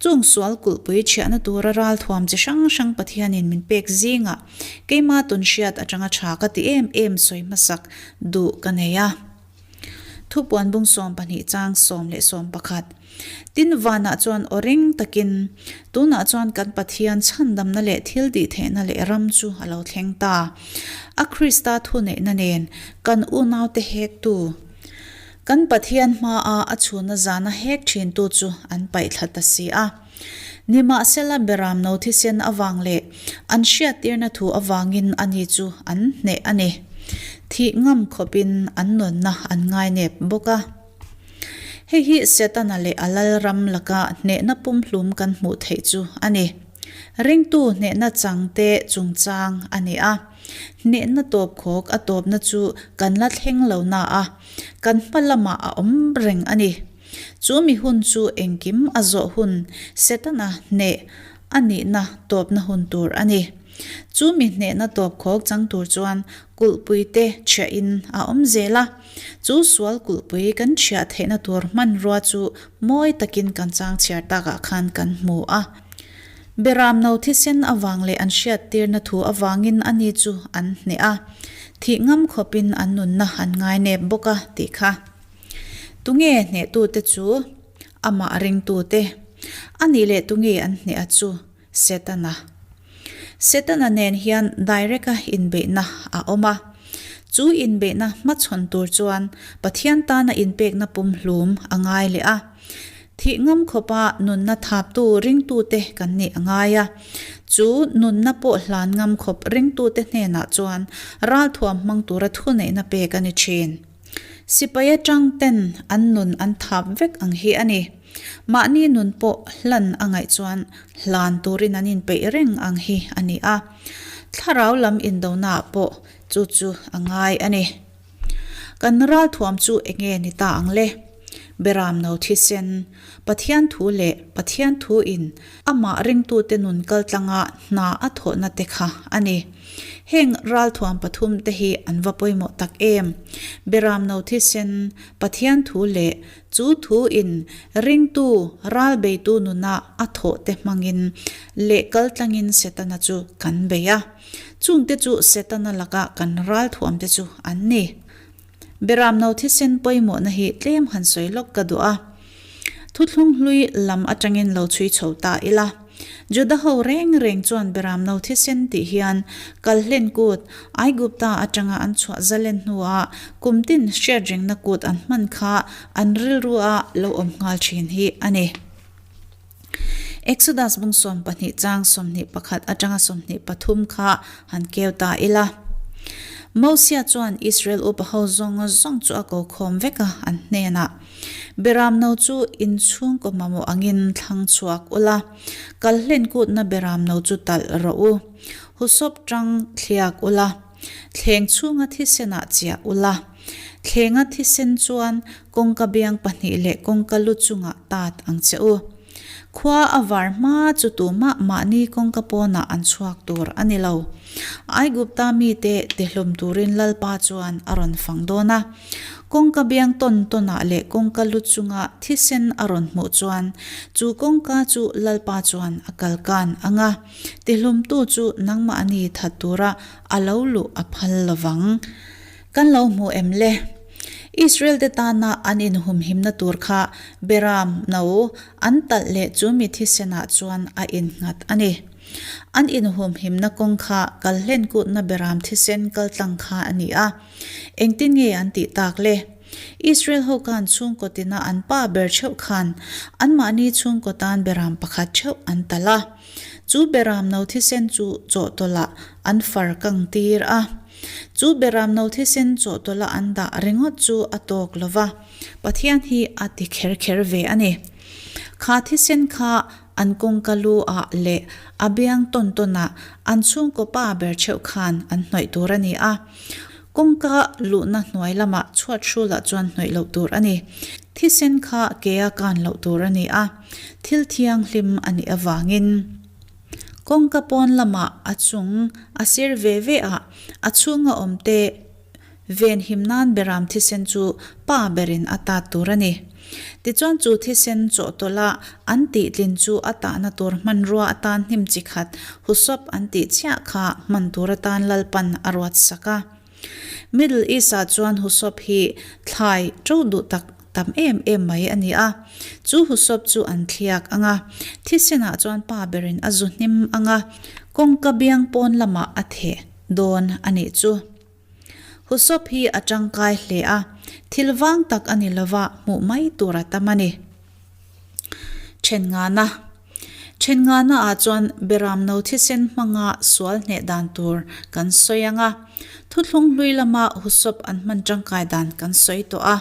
Chung sual kulhpui thiahna tura ralthuam chi hrang hrang Pathianin min pek zingah keima tawnhriat atanga tha ka ti em em sawi hmasak duh ka nei a. Thupuan bung 12 chang 11. Tin, vanah chuan aw ring takin, Tunah chuan kan Pathian chhandamna leh thil tihtheihna leh ram chu a lo thleng ta. A Krista thuneihna nen kan unaute hektu, kan Pathian hmaa a chhunna zana hek thintu chu an paih thla ta si a. Nimahsela Beramno thisen avang leh an hriattirna thu avangin ani chu an hneh a ni. Thih ngam khawpin an nunna an ngainep bawk a. Hei hi Setana leh a lalram laka hnehna pumhlum kan hmuh theih chu a ni. Ringtu hnehna changte chungchang a ni a. Hnehna tawpkhawk a tawpna chu kan la thleng lo na a, kan hma lamah a awm reng a ni. Chu mi hun chu engkim a zawh hun Setana hneh a nihna tawpna hun tur a ni. Chu mi hnehna tawpkhawk chang tur chuan kulhpuite chhiahin a awm zel a. Chu sual kulhpui kan chhiah theihna tur hmanrua chu mawi takin kan chang chhiar takah khan kan hmu a. Beram no thisen avang leh an hriattirna thu avangin ani chu an hneh a, thih ngam khawpin an nunna an ngainep bawk a tih kha. Tunge hnehtute chu? Amah ringtute. A nih leh tunge an hneh a chu? Setana. Setana nen hian direct-a inbeihna a awm a. Chu inbeihna hmachhawn tur chuan Pathian tana inpekna pumhlum a ngai leh a. Thih ngam khawpa nunna thaptu ringtute kan nih a ngai a. Chu nunna pawh hlan ngam khawp ringtute hnenah chuan ralthuam hmang tura thuneihna pek a ni thin. Sipai atang ten an nun an thap vek ang hi a ni. Mahni nun pawh hlan a ngaih chuan hlan turin an inpeih reng ang hi a ni a. Thlarau lam indonaah pawh chu chu a ngai a ni. Kan ralthuam chu enge ni ta ang le? Beram no thisen, Pathian thu leh Pathian thu in amah ringtute nun kaltlanga hna a thawhna te kha a ni. Heng ralthuam pathum te hi an va pawimawh tak em? Beram no thisen, Pathian thu leh chu thu in ringtu ral beitu nuna a thawh te hmangin leh kaltlangin Setana chu kan bei a. Chungte chu Setana laka kan ralthuam te chu an ni. Beram no thisen pawimawhna hi tlem han sawi lawk ka duh a. Thuthlung hlui lam atangin lo chhui chho ta ila. Juda ho reng reng chuan Beram no thisen tih hian Kalhlen kut, Aigupta atanga an chhuah zalen hnua kum tin hriatrengna kut an hman kha an rilru a lo awm nghal thin hi a ni. Exodus bung 12 chang 21 atanga 23 kha han keu ta ila. Mosia chuan Israel upa ho zawng zawng chu a ko khawm vek a, an hnenah, Beram no chu in chhungkaw mamawh angin thlang chhuak ula, kal hlen kutna beram no chu talh rawh u, husawp tang thliak ula, thleng chhunga thisenah chiah ula. Thlenga thisen chuan kawngka biang pahnih leh kawngka lu chungah tat ang che u. Khua a var hma chu tumah mahni kawngka pawnah an chhuak tur a ni lo. Aigupta mite tihlum turin Lalpa chuan a rawn fang dawn a. Kawngka biang tawn tawnah leh kawngka lu chunga thisen a rawn hmuh chuan chu kawngka chu Lalpa chuan a kalkan ang a, tihlumtu chu nangmahni that tura a lo luh a phal lovang. Kan lo hmu em le? Israel te tana an inhumhimna tur kha Beram no an talh leh chu mi thisenah chuan a innghat a ni. An inhumhimna kawng kha kal hlenkutna Beram thisen kaltlang kha a ni a. Engtin nge an tih tak le? Israel ho khan chhungkaw tina an pa ber theuh khan anmahni chhungkaw tan Beram pakhat theuh an talh a. Chu Beram no thisen chu chawhtawlhah an far kang tir a. Chu Beram no thisen chawhtawlha an dah ringawt chu a tawk lo va, Pathian hi a ti kher kher ve a ni. Kha thisen kha an kawngka lu ah leh a biang tawn tawn ah an chhungkaw pa ber theuh khan an hnawih tur a ni a. Kawngka luhna hnuai lamah chhuat hrulah chuan hnawih loh tur a ni. Thisen kha ke a kan loh tur a ni a, thil thianghlim a nih avangin. Kawngka pawn lamah a chung a sir ve ve a, a chhunga awmte Venhim nan beram thisen chu pa berin a tat tur a ni. Tichuan chu thisen chawhtawlh a an tihtlin chu a tahna tur hmanrua atan hnim chi khat husawp an tih chiah kha hman tur atan Lalpan a ruat sak a. Middle East-ah chuan husawp hi thlai to duh tak tam em em mai a ni a. Chu husawp chu an thliak ang a, thisenah chuan pa berin a zu hnim ang a, kawngka biang pawn lamah a theh dawn a nih chu. Husawp hi a tangkai hle a, thil vang tak a ni lova hmuh mai tur a tam a ni. Thenngana Thenngana ah chuan Beram no thisen hmanga sual hneh dan tur kan sawi ang a, thuthlung hlui lama husawp an hman tangkai dan kan sawi tawh a,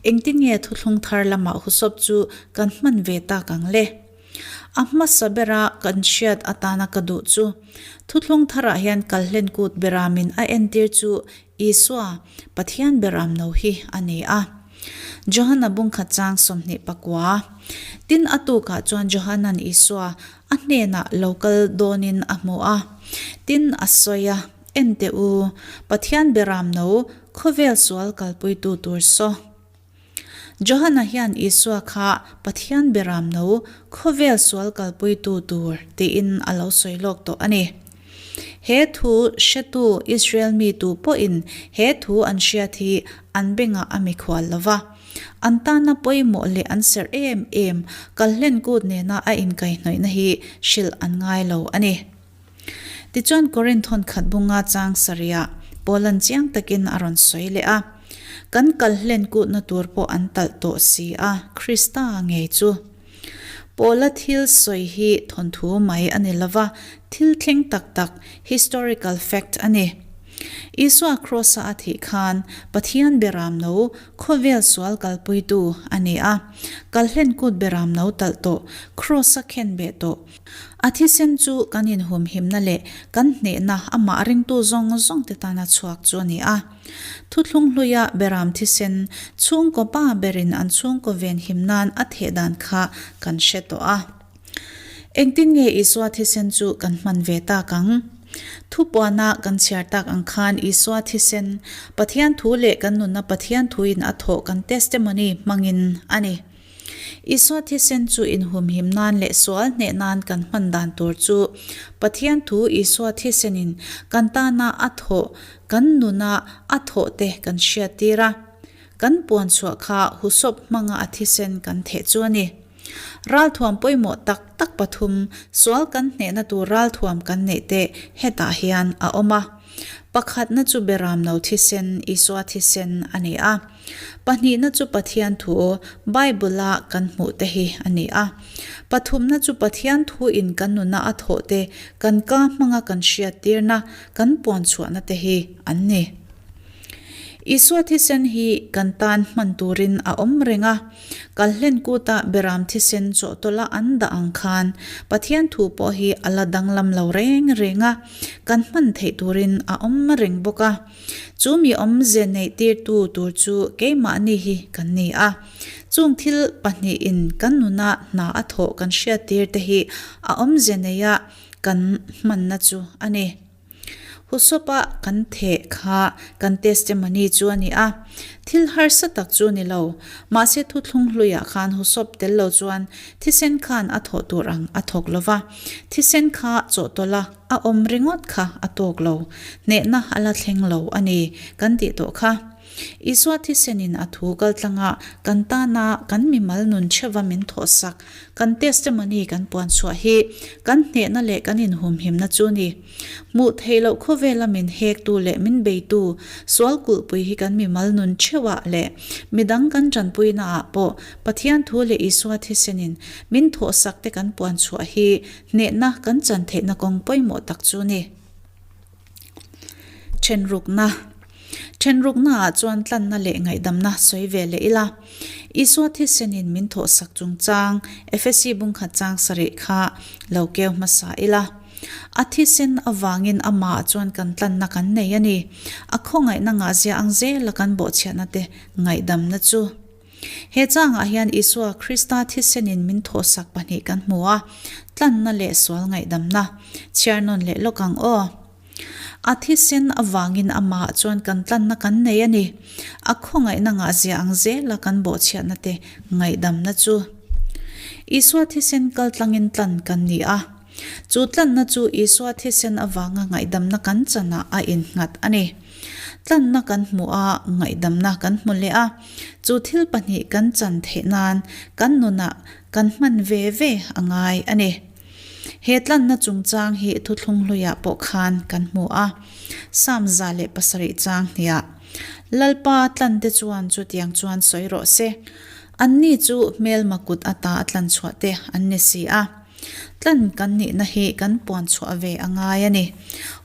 engtin nge thuthlung thar lama husawp chu kan hman ve tak ang le? A hmasa bera kan hriat atana ka duh chu, Thuthlung tharah hian Kalhlen kut beramin a entir chu Isua, Pathian beram no hi a ni a. Johana bungkhat chang 24. Tin a tukah chuan Johanan Isua a hnenah lo kal dawnin a hmu a. Tin a sawi a, En teh u, Pathian beram no khawvel sual kalpuitu tur saw. Johana hian Isua kha Pathian beram no khawvel sual kalpuitu tur tiin a lo sawi lawk tawh a ni. He thu hretu Israel mi tu pawhin he thu an hriat hi an bengah a mikhual lo va. An tana pawimawh leh an serh em em kalhlen kut nena a inkaihhnawihna hi hrilh an ngai lo a ni. Tichuan Korinth hawn khat bunga chang sarihah Paulan chiang takin a rawn sawi leh a, Kan kal hlen kutna tur pawh an talh tawh si a, Krista ngei chu. Paula thil sawi hi thawnthu mai a ni lova, thil thleng tak tak, historical fact, a ni. Isua Kross-a a thih khan Pathian beram no khawvel sual kalpuitu a ni a, kal hlen kut beram no talh tawh, Kross-a khenbeh tawh, A thisen chu kan inhumhimna leh kan hnehna amah ringtu zawng zawngte tana chhuak chu a ni a. Thuthlung hluia beram thisen chhungkaw pa berin an chhungkaw venhim nan a theh dan kha kan hre tawh a. Engtin nge Isua thisen chu kan hman ve tak ang? Thupuana kan chhiar tak ang khan Isua thisen, Pathian thu leh kan nunna Pathian thuin a thawh kan testimony hmangin a ni. Isua thisen chu inhumhim nan leh sual hneh nan kan hman dan tur chu Pathian thu Isua thisenin kan tana a thawh, kan nuna a thawh te kan hriattir a. Kan puan chhuah kha husawp hmanga a thisen kan theh chu a ni. Ralthuam pawimawh tak tak pathum sual kan hnehna tur ralthuam kan neih te hetah hian a awm a. Pakhatna chu Beramno thisen, Isua thisen a ni a. Pahnihna chu Pathian thu, Bible-a kan hmuh te hi a ni a. Pathumna chu Pathian thuin kan nuna a thawh te, kan ka hmanga kan hriattirna, kan puanchhuahna te hi an ni. Isua thisen hi kan tan hman turin a awm reng a. Kalhlen kuta beram thisen chawhtawlha an dah ang khan Pathian thu pawh hi a la danglam lo reng reng a, kan hman theih turin a awm reng bawk a. Chu mi awmze neihtirtu tur chu keimahni hi kan ni a. Chung thil pahnihin kan nuna hna a thawh kan hriattir te hi a awmze neia kan hmanna chu a ni. Husawpa kan theh kha kan testimony chu a ni a. Thil harsa tak chu ni lo. Mahse thuthlung hluiah khan husawp tel lo chuan thisen khan a thawh tur ang a thawk lo va. Thisen kha chawhtawlh a. A awm ringawt kha a tawk lo, hnehna a la thleng lo a ni kan tih tawh kha. Isua thisenin a thu kaltlanga kan tana kan mimal nun chheva min thawhsak, kan testimony kan puan chhuah hi kan hnehna leh kan inhumhimna chu ni. Hmuh theih loh khawvela min hektu leh min beitu sual kulhpui hi kan mimal nun chheuhah leh midang kan tanpuinaah pawh Pathian thu leh Isua thisenin min thawhsak te kan puan chhuah hi Hnehna kan chan theihna kawng pawimawh tak chu ni. Thenrukna. Ṭhenruknaah chuan tlanna leh ngaihdamna sawi ve leh ila. Isua thisenin min thawhsak chungchang Efesi bungkhat chang sarih kha lo keu hmasa ila. A thisen avangin amah chuan kan tlanna kan nei a ni. A khawngaihna ngahzia ang zela kan bawhchhiatna te ngaihdamna chu. He changah hian Isua Krista thisenin min thawhsak pahnih kan hmu a, tlanna leh sual ngaihdamna. Chhiar nawn leh lawk ang aw. A thisen avangin amah chuan kan tlanna kan nei a ni. A khawngaihna ngahzia ang zela kan bawhchhiatna te ngaihdamna chu. Isua thisen kaltlangin tlan kan ni a. Chu tlanna chu Isua thisen avanga ngaihdamna kan chanah a innghat a ni. Tlanna kan hmu a, ngaihdamna kan hmu leh a. Chu thil pahnih kan chan theih nan kan nunah kan hman ve ve a ngai a ni. He tlanna chungchang hi thuthlung hluiah pawh khan kan hmu a, Psalm 107 chang hniah, Lalpa tlante chuan chutiang chuan sawi rawh se, anni chu hmelma kut ata a tlan chhuah te an ni si a. Tlan kan nihna hi kan puan chhuah ve a ngai a ni.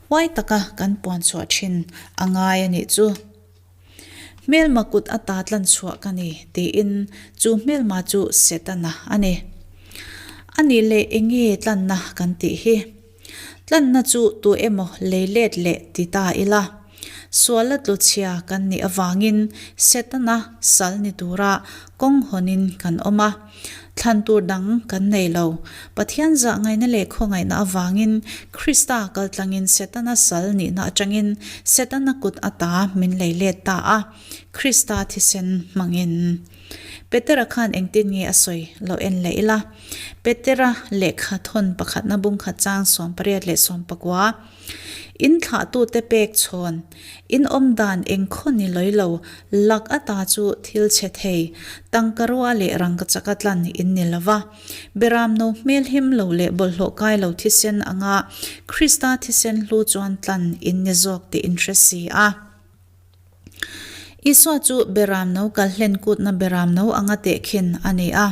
Huai taka kan puan chhuah thin a ngai a nih chu. Hmelma kut ata tlan chhuah ka ni, tiin chu hmelma chu Setana a ni. A nih leh eng nge tlanna kan tih hi? Tlanna chu tu emaw lei let leh ti ta ila. Suala tluchhia kan nih avangin Setana sal ni tura kawng hawnin kan awm a. Thlan tur dang kan nei lo. Pathian zah ngaihna leh khawngaihna avangin Krista kaltlangin Setana sal nihna atangin Setana kut ata min lei let ta a, Krista thisen hmangin. Petera khan engtin nge a sawi lo en leh ila. Petera lehkha thawn pakhatna bungkhat chang 18 leh 19. In thlahtute pek chhawn, in awm dan eng khaw ni lawi lo, lak ata chu thil chhe thei, tangka rua leh rangka chaka tlan in ni lo va. Beram no hmel him lo leh bawlhhlawh kai lo thisen anga Krista thisen hlu chuan tlan in ni zawk tih in hre si a. Isua chu beram no kal hlen kutna beram no anga tehkhin a ni a.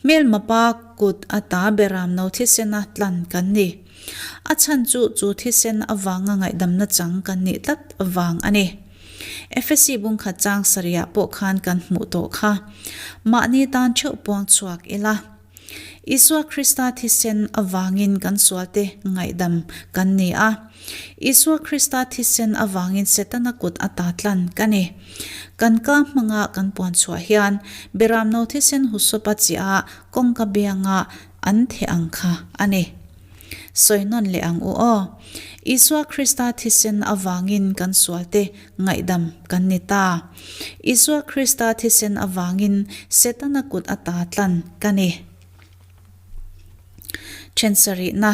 Hmelma pa kut ata beram no thisena tlan kan ni. A chhan chu chu thisen avanga ngaihdamna chang kan nih tlat vang a ni. Efesi bungkhat chang sarihah pawh khan kan hmuh tawh kha. Mahni tan theuh puang chhuak ila. Isua Krista thisen avangin kan sualte ngaihdam kan ni a. Isua Krista thisen avangin Setana kut ata tlan ka ni. Kan ka hmanga kan puan chhuah hian Beramno thisen husawpa chiah kawngka bianga an theh ang kha a ni. Sawi nawn leh ang u aw. Isua Krista thisen avangin kan sualte ngaihdam kan ni ta. Isua Krista thisen avangin Setana kut ata tlan ka ni. Ṭhensarihna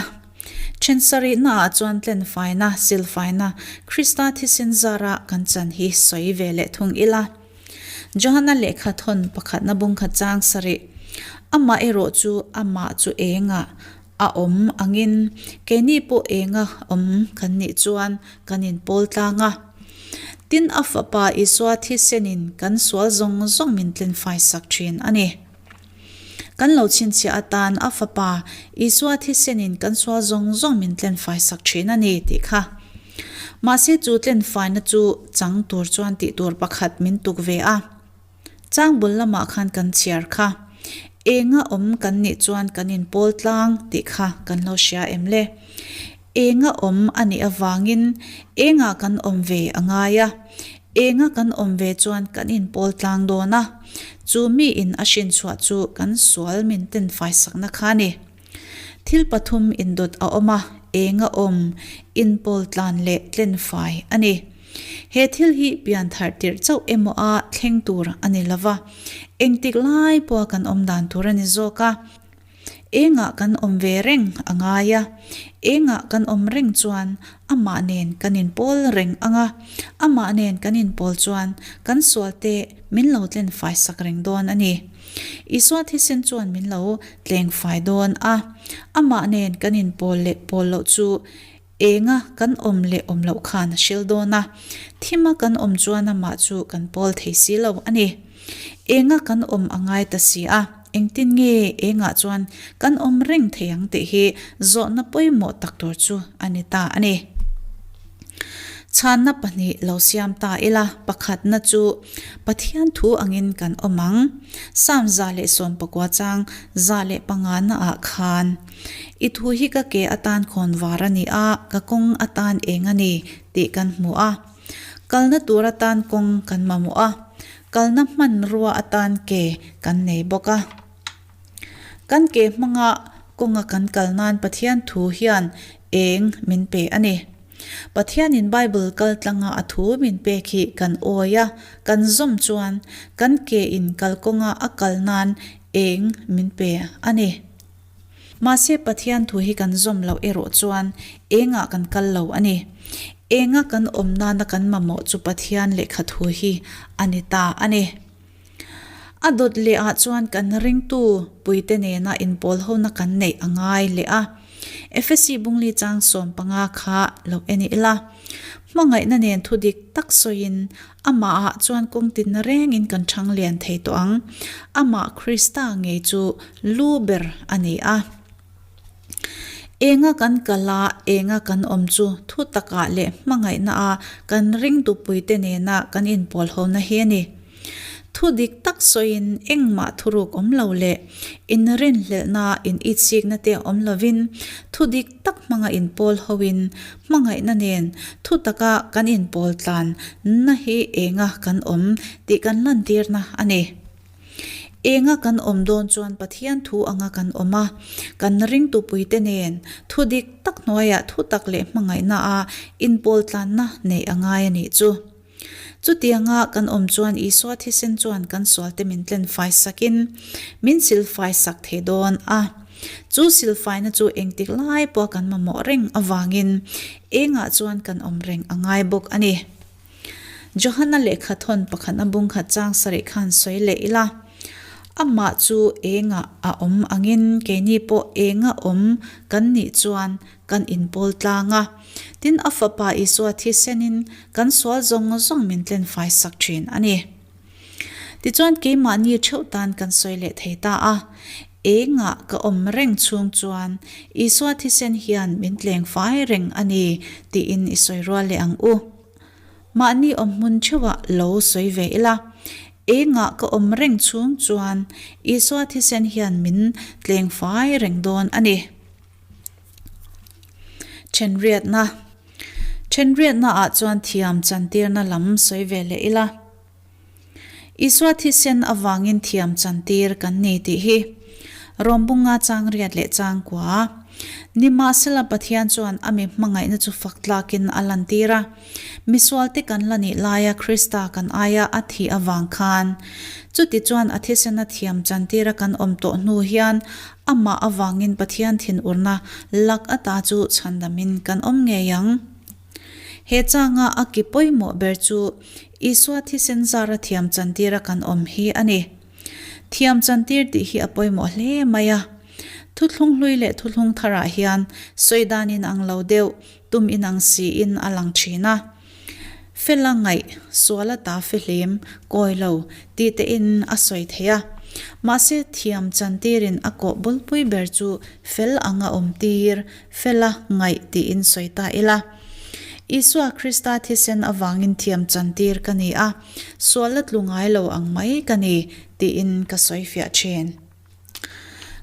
Ṭhensarihnaah chuan tlenfaina, silfaina, Krista thisen zara kan chan hi sawi ve leh thung ila. Johana lehkha thawn pakhatna bungkhat chang sarih, Amah erawh chu amah chu engah a awm angin keini pawh enga awm kan nih chuan kan inpawl tlang a. Tin, a Fapa Isua thisenin kan sual zawng zawng min tlenfai sak thin a ni. Kan lo chhinchhiah atan a Fapa Isua thisenin kan sual zawng zawng min tlenfai sak thin a ni tih kha. Mahse chu tlenfaina chu chang tur chuan tih tur pakhat min tuk ve a. Chang bul lamah khan kan chhiar kha. Enga awm kan nih chuan kan inpawl tlang tih kha kan lo hria em le? Enga awm a nih avangin engah kan awm ve a ngai a. Enga kan awm ve chuan kan inpawl tlang dawn a. Chu miin a hrinchhuah chu kan sual min tenfai sakna kha a ni. Thil pathum indawt a awm a, eng a awm, inpawl tlan leh tlenfai a ni. He thil hi pian tharh tirh chauh emaw a thleng tur a ni lo va, engtik lai pawha kan awm dan tur a ni zawk a. Engah kan awm ve reng a ngai a, engah kan awm reng chuan amah nen kan inpawl reng ang a, amah nen kan inpawl chuan kan sualte min lo tlenfai sak reng dawn a ni. Isua thisen chuan min lo tleng fai dawn a, amah nen kan inpawl leh pawl loh chu enga kan awm leh awm loh khan a hril dawn a, thima kan awm chuan amah chu kan pawl thei si lo a ni. Enga kan awm a ngai ta si a, engtin nge engah chuan kan awm reng thei ang tih hi zawhna pawimawh tak tur chu a ni ta a ni. Chhanna pahnih lo siam ta ila, pakhatna chu Pathian thu angin kan awm ang. Psalm 119 chang 105 naah khan, I thu hi ka ke atan khawn var a ni a, ka kawng atan eng a ni, tih kan hmu a. Kalna tur atan kawng kan mamawh a, kalna hmanrua atan ke kan nei bawk a. Kan ke hmanga kawnga kan kal nan Pathian thu hian eng min pe a ni. Pathianin Bible kal tlanga a thu min pek hi kan awi a, kan zawm chuan kan ke in kal kawnga a kal nan eng min pe a ni. Mahse Pathian thu hi kan zawm loh erawh chuan engah kan kal lo a ni. Enga kan awm nana kan mamawh chu Pathian lehkha thu hi a ni ta a ni. A dawt leh ah chuan kan ringtu puite nena inpawl hona kan neih a ngai leh a. Efesi Bungli chang 15 kha lo en ila. Hmangaihna nen thu dik tak sawiin amah ah chuan kawng tin rengin kan chhang lian thei tawh ang. Amah Krista ngei chu lu ber a ni a. Enga kan kal a, enga kan awm chu thu takah leh hmangaihna a kan ringtu puite nena kan inpawl hona hi a ni. Thu dik tak sawiin engmah thuruk awm lo leh inrinhlelhna, initsikna te awm lovin thu dik tak hmanga inpawl hoin hmangaihna nen thu taka kan inpawl tlan na hi enga kan awm tih kan lantirna a ni. Enga kan awm dawn chuan Pathian thu anga kan awm a, kan ringtupuite nen thu dik tak hnuaiah thu tak leh hmangaihna a inpawl tlanna neih a ngai a nih chu. Chutianga kan awm chuan Isua thisen chuan kan sualte min tlen fai sakin min silfai sak thei dawn a. Chu silfaina chu engtik lai pawha kan mamawh reng avangin engah chuan kan awm reng a ngai bawk a ni. Johana lehkha thawn pakhat a bung khat chang sarih khan sawi leh ila, Amah chu engah a awm angin keini pawh enga awm kan nih chuan kan inpawl tlang a. Tin, a Fapa Isua thisenin kan sual zawng zawng min tlen fai sak thin a ni. Tichuan keimahni theuh tan kan sawi leh thei ta a, Engah ka awm reng chhung chuan Isua thisen hian min tleng fai reng a ni tiin i sawi rual leh ang u. Mahni awm hmun theuhah lo sawi ve ila, Engah ka awm reng chhung chuan Isua thisen hian min tleng fai reng dawn a ni. Thenriatna Thenriatna ah chuan thiam chantirna lam sawi ve leh ila. Isua thisen avangin thiam chantir kan ni tih hi Rawmbunga chang riat leh chang kua. Nimahsela Pathian chuan a mi hmangaihna chu fak tlakin a lantir a. Misualte kan la nih laia Krista kan aia a thih avang khan chuti chuan a thisena thiam chantira kan awm tawh hnu hian amah avangin Pathian thinurna lak ata chu chhandamin kan awm ngei ang. He changa a ki pawimawh ber chu Isua thisen zara thiam chantira kan awm hi a ni. Thiam chantir tih hi a pawimawh hle mai a. Thuthlung hlui leh thuthlung tharah hian sawi dan inang lo deuh tum inang siin a lang thin a. Fela ngaih, suala ta fihlim, kawi lo, tih tein a sawi thei a. Mahse thiam chantirin a kawh bulpui ber chu fel anga awm tir, fela ngaih tiin sawi ta ila. Isua Krista thisen avangin thiam chantir ka ni a, sual la tlu ngai lo ang mai ka ni tiin ka sawi fiah thin.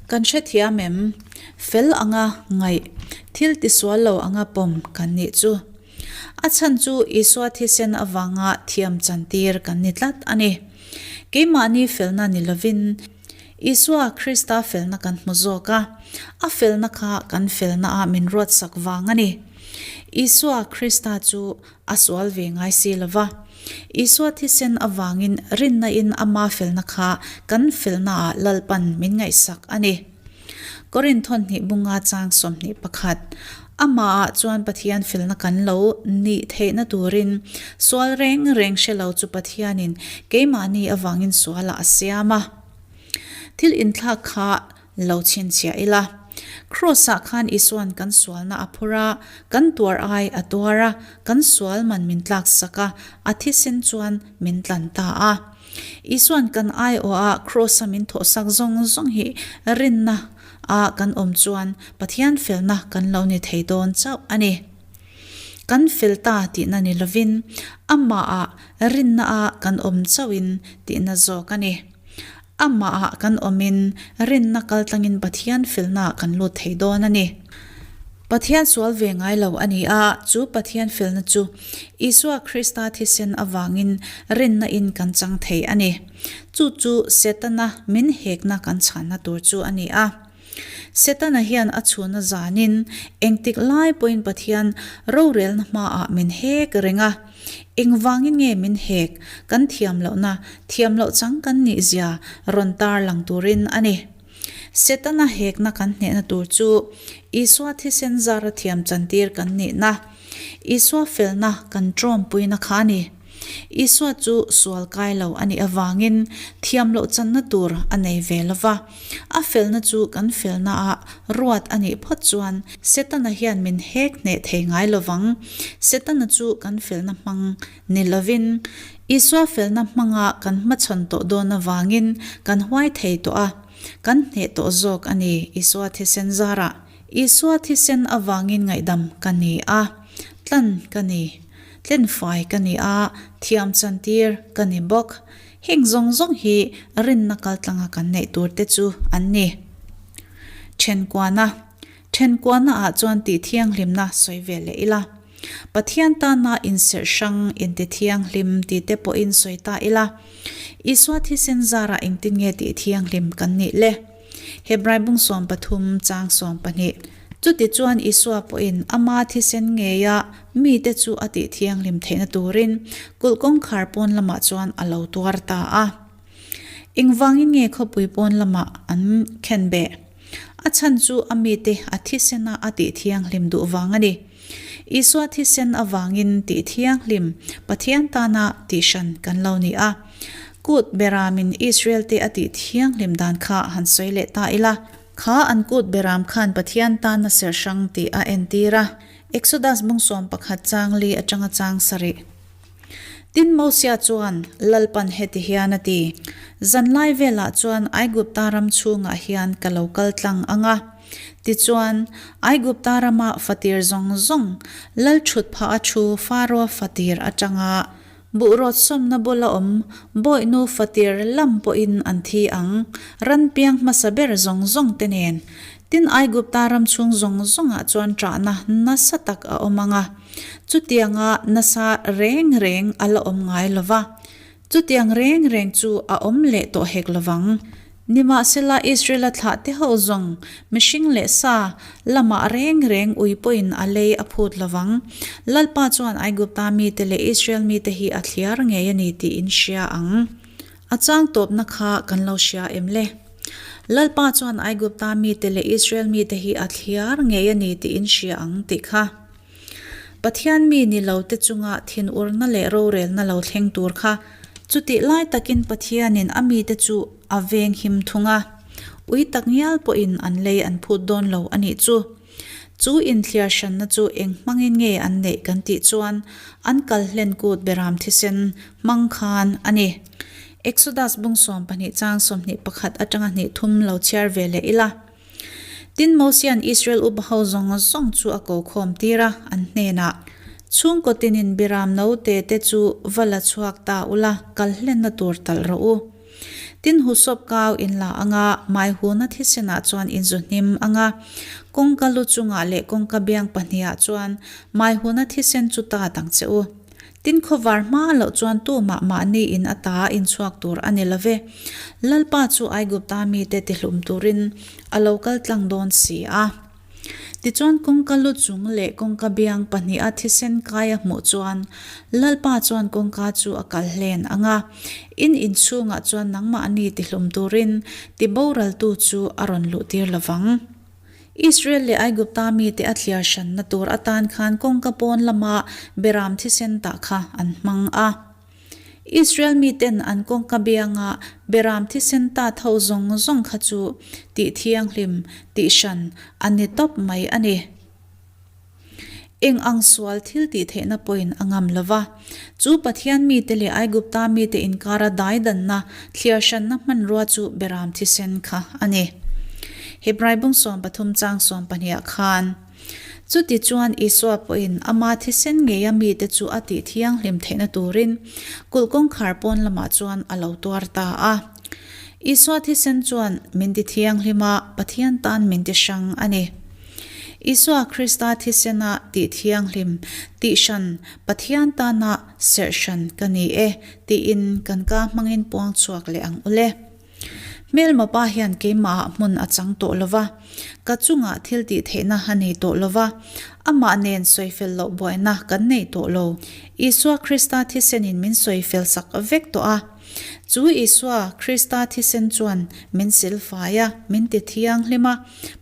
Kan hrethiam em? Fel anga ngaih, thil tisual lo anga pawm kan nih chu. A chhan chu Isua thisen avanga thiam chantir kan ni tlat a ni. Keimahni felna ni lovin Isua Krista felna kan hmu zawk a, a felna kha kan felnaah min ruatsak vang a ni. Isua Krista chu A sual ve ngai si lo va. Isua thisen avangin rinna-in ama felna kha kan felnaah Lalpan min ngaihsak a ni. Korinthon hnih bunga chang 21, Amahah chuan Pathian felna kan lo nih theihna turin sual reng reng hre lo chu Pathianin keimahni avangin sualah a siam a. Thil inthlak kha Lo chhinchhiah ila. Kraws-ah khan Isua'n kan sualna a phur a, kan tuar ai a tuar a, kan sual man min tlaksak a, a thisen chuan min tlan ta a. Isua'n kan aiawha Kraws-a min thawhsak zawng zawng hi rinna a kan awm chuan Pathian felna kan lo ni thei dawn chauh a ni. Kan fel ta tihna ni lovin, amahah rinnaah kan awm chauhin tihna zawk a ni. Amahah kan awmin rinna kaltlangin Pathian felnaah kan lut thei dawn a ni. Pathian sual ve ngai lo a ni a, chu Pathian felna chu Isua Krista thisen avangin rinna in kan chang thei a ni. Chu chu Setana min hekna kan chhanna tur chu a ni a. Setana hian a chhuna zanin engtik lai pawhin Pathian rorelna hmaah min hek reng a. Engvangin nge min hek kan thiam lohna, thiam loh chang kan nih zia rawn tar lang turin a ni. Setana hekna kan hnehna tur chu Isua thisen zara thiam chantir kan nihna, Isua felna kan tawmpuina kha a ni. Isua chu sual kai lo a nih avangin thiam loh channa tur a nei ve lo va. A felna chu kan felnaah ruat a nih phawt chuan Setana hian min hek hneh thei ngai lo vang. Setana chu kan felna hmang ni lovin Isua felna hmanga kan hmachhawn tawh dawn avangin kan huai thei tawh a, kan hneh tawh zawk a ni Isua thisen zarah. Isua thisen avangin ngaihdam ka ni a, tlan ka ni. Tlenfai ka ni a, thiam chantir ka ni bawk. Heng zawng zawng hi rinna kaltlanga kan neih tur te chu an ni. Thenkuana, Thenkuana ah chuan tih thianghlimna sawi ve leh ila. Pathian tana inserh hrang inti thianghlim tih te pawhin sawi ta ila. Isua thisen zarah engtin nge tih thianghlim kan nih le? Hebrai bung 13 chang 12. Chutichuan Isua pawhin ama thisen ngeia mite chu a tih thianghlim theihna turin kulh kawngkhar pawn lamah chuan a lo tuar ta a. Engvangin nge khawpui pawn lamah an khen beh? A chhan chu a mite a thisena a tih thianghlim duh vang a ni. Isua thisen avangin tih thianghlim Pathian tana tihhran kan lo ni a. Kut beramin Israel-te a tih thianghlim dan kha han sawi leh ta ila. Kha an kut beram khan Pathian tana ser hrang tih a entir a. Exodus bung 11 chang li atanga chang sarih. Tin Mosia chuan Lalpan heti hian a ti, Zanlai velah chuan Aigupta ram chhungah hian ka lo kal tlang ang a. Tichuan, Aigupta rama fatir zawng zawng, lal thut phah a thu Faroa fatir atanga buhrawt sawmna bula awm bawihnu fatir lam pawhin an thi ang, ran piang hmasa ber zawng zawng te nen. Tin, Aigupta ram chhung zawng zawngah chuan ṭahna nasa tak a awm ang a, chutianga nasa reng reng a la awm ngai lo va. Chutiang reng reng chu a awm leh tawh hek lovang. Nimahsela Israela thlahte ho zawng, mihring leh sa, lamah reng reng ui pawhin a lei a phut lovang. Lalpa chuan Aigupta mite leh Israel mite hi a thliar ngei a ni tih in hria ang. A chang tawpna kha kan lo hria em le? Lalpa chuan Aigupta mite leh Israel mite hi a thliar ngei a ni tih in hria ang tih kha. Pathian mi ni lo te chunga thinurna leh rorelna lo thleng tur kha chutih lai takin Pathianin a mite chu a veng him thung a, ui tak ngial pawhin an lei an phut dawn lo a nih chu. Chu inthliar hranna chu eng hmangin nge an neih kan tih chuan an kal hlen kut beram thisen hmang khan a ni. Exodus bung 12 chang 21 atanga hnih thum lo chhiar ve leh ila. Tin, Mosia'n Israel upa ho zawng zawng chu a ko khawm tir a, an hnenah, Chhungkaw tinin biram note te chu va la chhuak ta ula, kal hlenna tur talh rawh u. Tin, husawp kau in la anga, maihuna thisenah chuan in zu hnim anga, kawngka lu chungah leh kawngka biang pahnihah chuan maihuna thisen chu ta dang che u. Tin khawvar hma loh chuan tumah mahni in ata inchhuak tur a ni lo ve. Lalpa chu Aigupta mite tihlum turin a lo kal tlang dawn si a. Tichuan kawngka lu chung leh kawngka biang pahniha thisen kai a hmuh chuan Lalpa chuan kawngka chu a kal hlen ang a, in inchhungah chuan nangmahni tihlum turin tiboraltu chu a rawn luhtir lo vang. Israel leh Aigupta mite a thliar hranna tur atan khan kawngka pawn lama beram thisen tah kha an hmang a. Israel miten an kawngka bianga beram thisen tat ho zawng zawng kha chu tih thianghlim, tih hran a ni tawp mai a ni. Eng ang sual thil tih theihna pawhin a ngam lo va. Chu Pathian mite leh Aigupta mite inkara daidanna, thliar hranna hmanrua chu beram thisen kha a ni. Hebrai bung 13 chang 12 ah khan. Chutichuan Isua pawhin ama thisen ngeia mite chu a tih thianghlim theihna turin kulh kawngkhar pawn lamah chuan a lo tuar ta a. Isua thisen chuan min ti thianghlim a, Pathian tan min ti hrang a ni. Isua Krista thisena tih thianghlim, tih hran, Pathian tana serh hran ka ni e, tiin kan ka hmangin puang chhuak leh ang ule. Hmelmapa hian keimahah hmun a chang tawh lo va, ka chungah thil tih theihna a nei tawh lo va, amah nen sawifel loh buaina kan nei tawh lo. Isua Krista thisenin min sawifel sak vek tawh a. Chu Isua Krista thisen chuan min silfai a, min ti thianghlim a,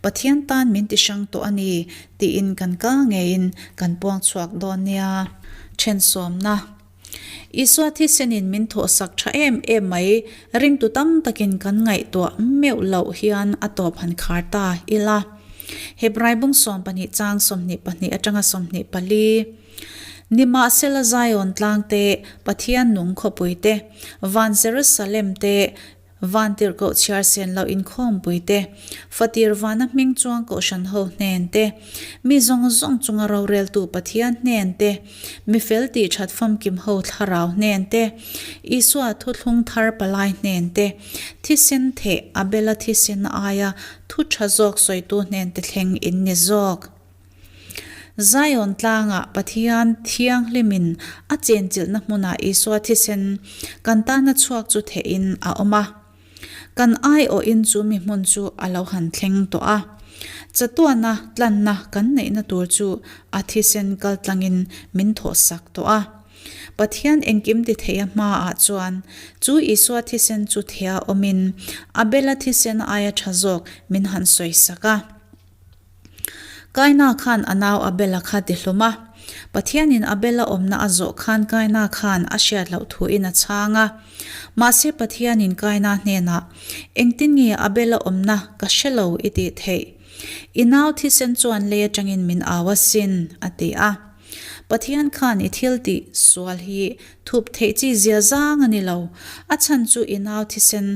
Pathian tan min ti hrang tawh a ni tiin kan kal ngeiin kan puang chhuak dawn nia. Thensawmna. Isua thisenin min thawhsak tha em em mai, ringtu tam takin kan ngaihtuah meuh loh hian a tawp han khar ta ila. Hebrai bung 12 chang 22 atanga 24. Nimahsela Zion tlang te, Pathian nung khawpui te, van Jerusalem te, Vantirhkoh chhiar sen loh inkhawmpui te, Fatir vana hming chuang kohhran ho hnen te, mi zawng zawng chunga roreltu Pathian hnen te, mi fel tih that famkim ho thlarau hnen te, Isua thuthlung thar palai hnen te, thisen theh Abela thisen aia thu tha zawk sawitu hnen te thleng in ni zawk. Zion tlangah Pathian thianghlimin a chenchilhna hmunah Isua thisen kan tana chhuak chu thehin a awm a. Kan aiawhin chu mi hmun chu a lo han thleng tawh a. Chatuana tlanna kan neihna tur chu a thisen kaltlangin min thawhsak tawh a. Pathian engkim ti theia hmaah chuan chu Isua thisen chu thea awmin Abela thisen aia tha zawk min han sawisak a. Kaina khan a nau Abel-a kha ti hlum a. Pathianin Abel-a awmna a zawh khan Kaina khan a hriat loh thuin a chhang a. Mahse Pathianin Kaina hnenah, Engtin nge Abel-a awmna ka hre lo i tih theih? I nau thisen chuan lei atangin min au asin, a ti a. Pathian khan i thil tih sual hi thup theih chi zia zang a ni lo. A chhan chu i nau thisen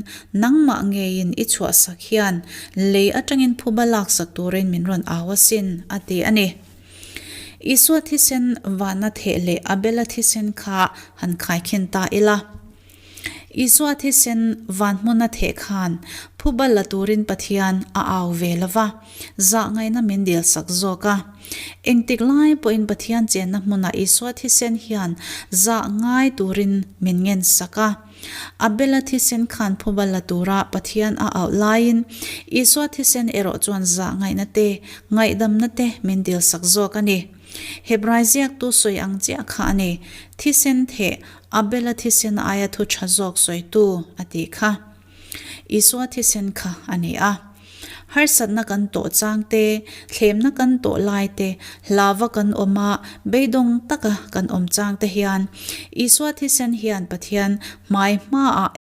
nangmah ngeiin i chhuahsak hian lei atangin phuba laksak turin min rawn au asin, a ti a ni. Isua thisen vana theh leh Abela thisen kha han khaikhin ta ila. Isua thisen van hmuna theh khan phuba la turin Pathian a au ve lo va, zah ngaihna min dilsak zawk a. Engtik lai pawhin Pathian chenna hmunah Isua thisen hian zah ngai turin min ngensak a. Abela thisen khan phuba la tura Pathian a auh laiin Isua thisen erawh chuan zah ngaihna te, ngaihdamna te min dilsak zawk a ni. Hebrai ziaktu sawi ang chiah kha a ni. Thisen theh, Abela thisen aia thu tha zawk sawitu a tih kha. Isua thisen kha a ni a. Harsatna kan tawh chang te, thlemna kan tawh lai te, hlava kan awm a, beidawng taka kan awm chang te hian Isua thisen hian Pathian hmai hmaah.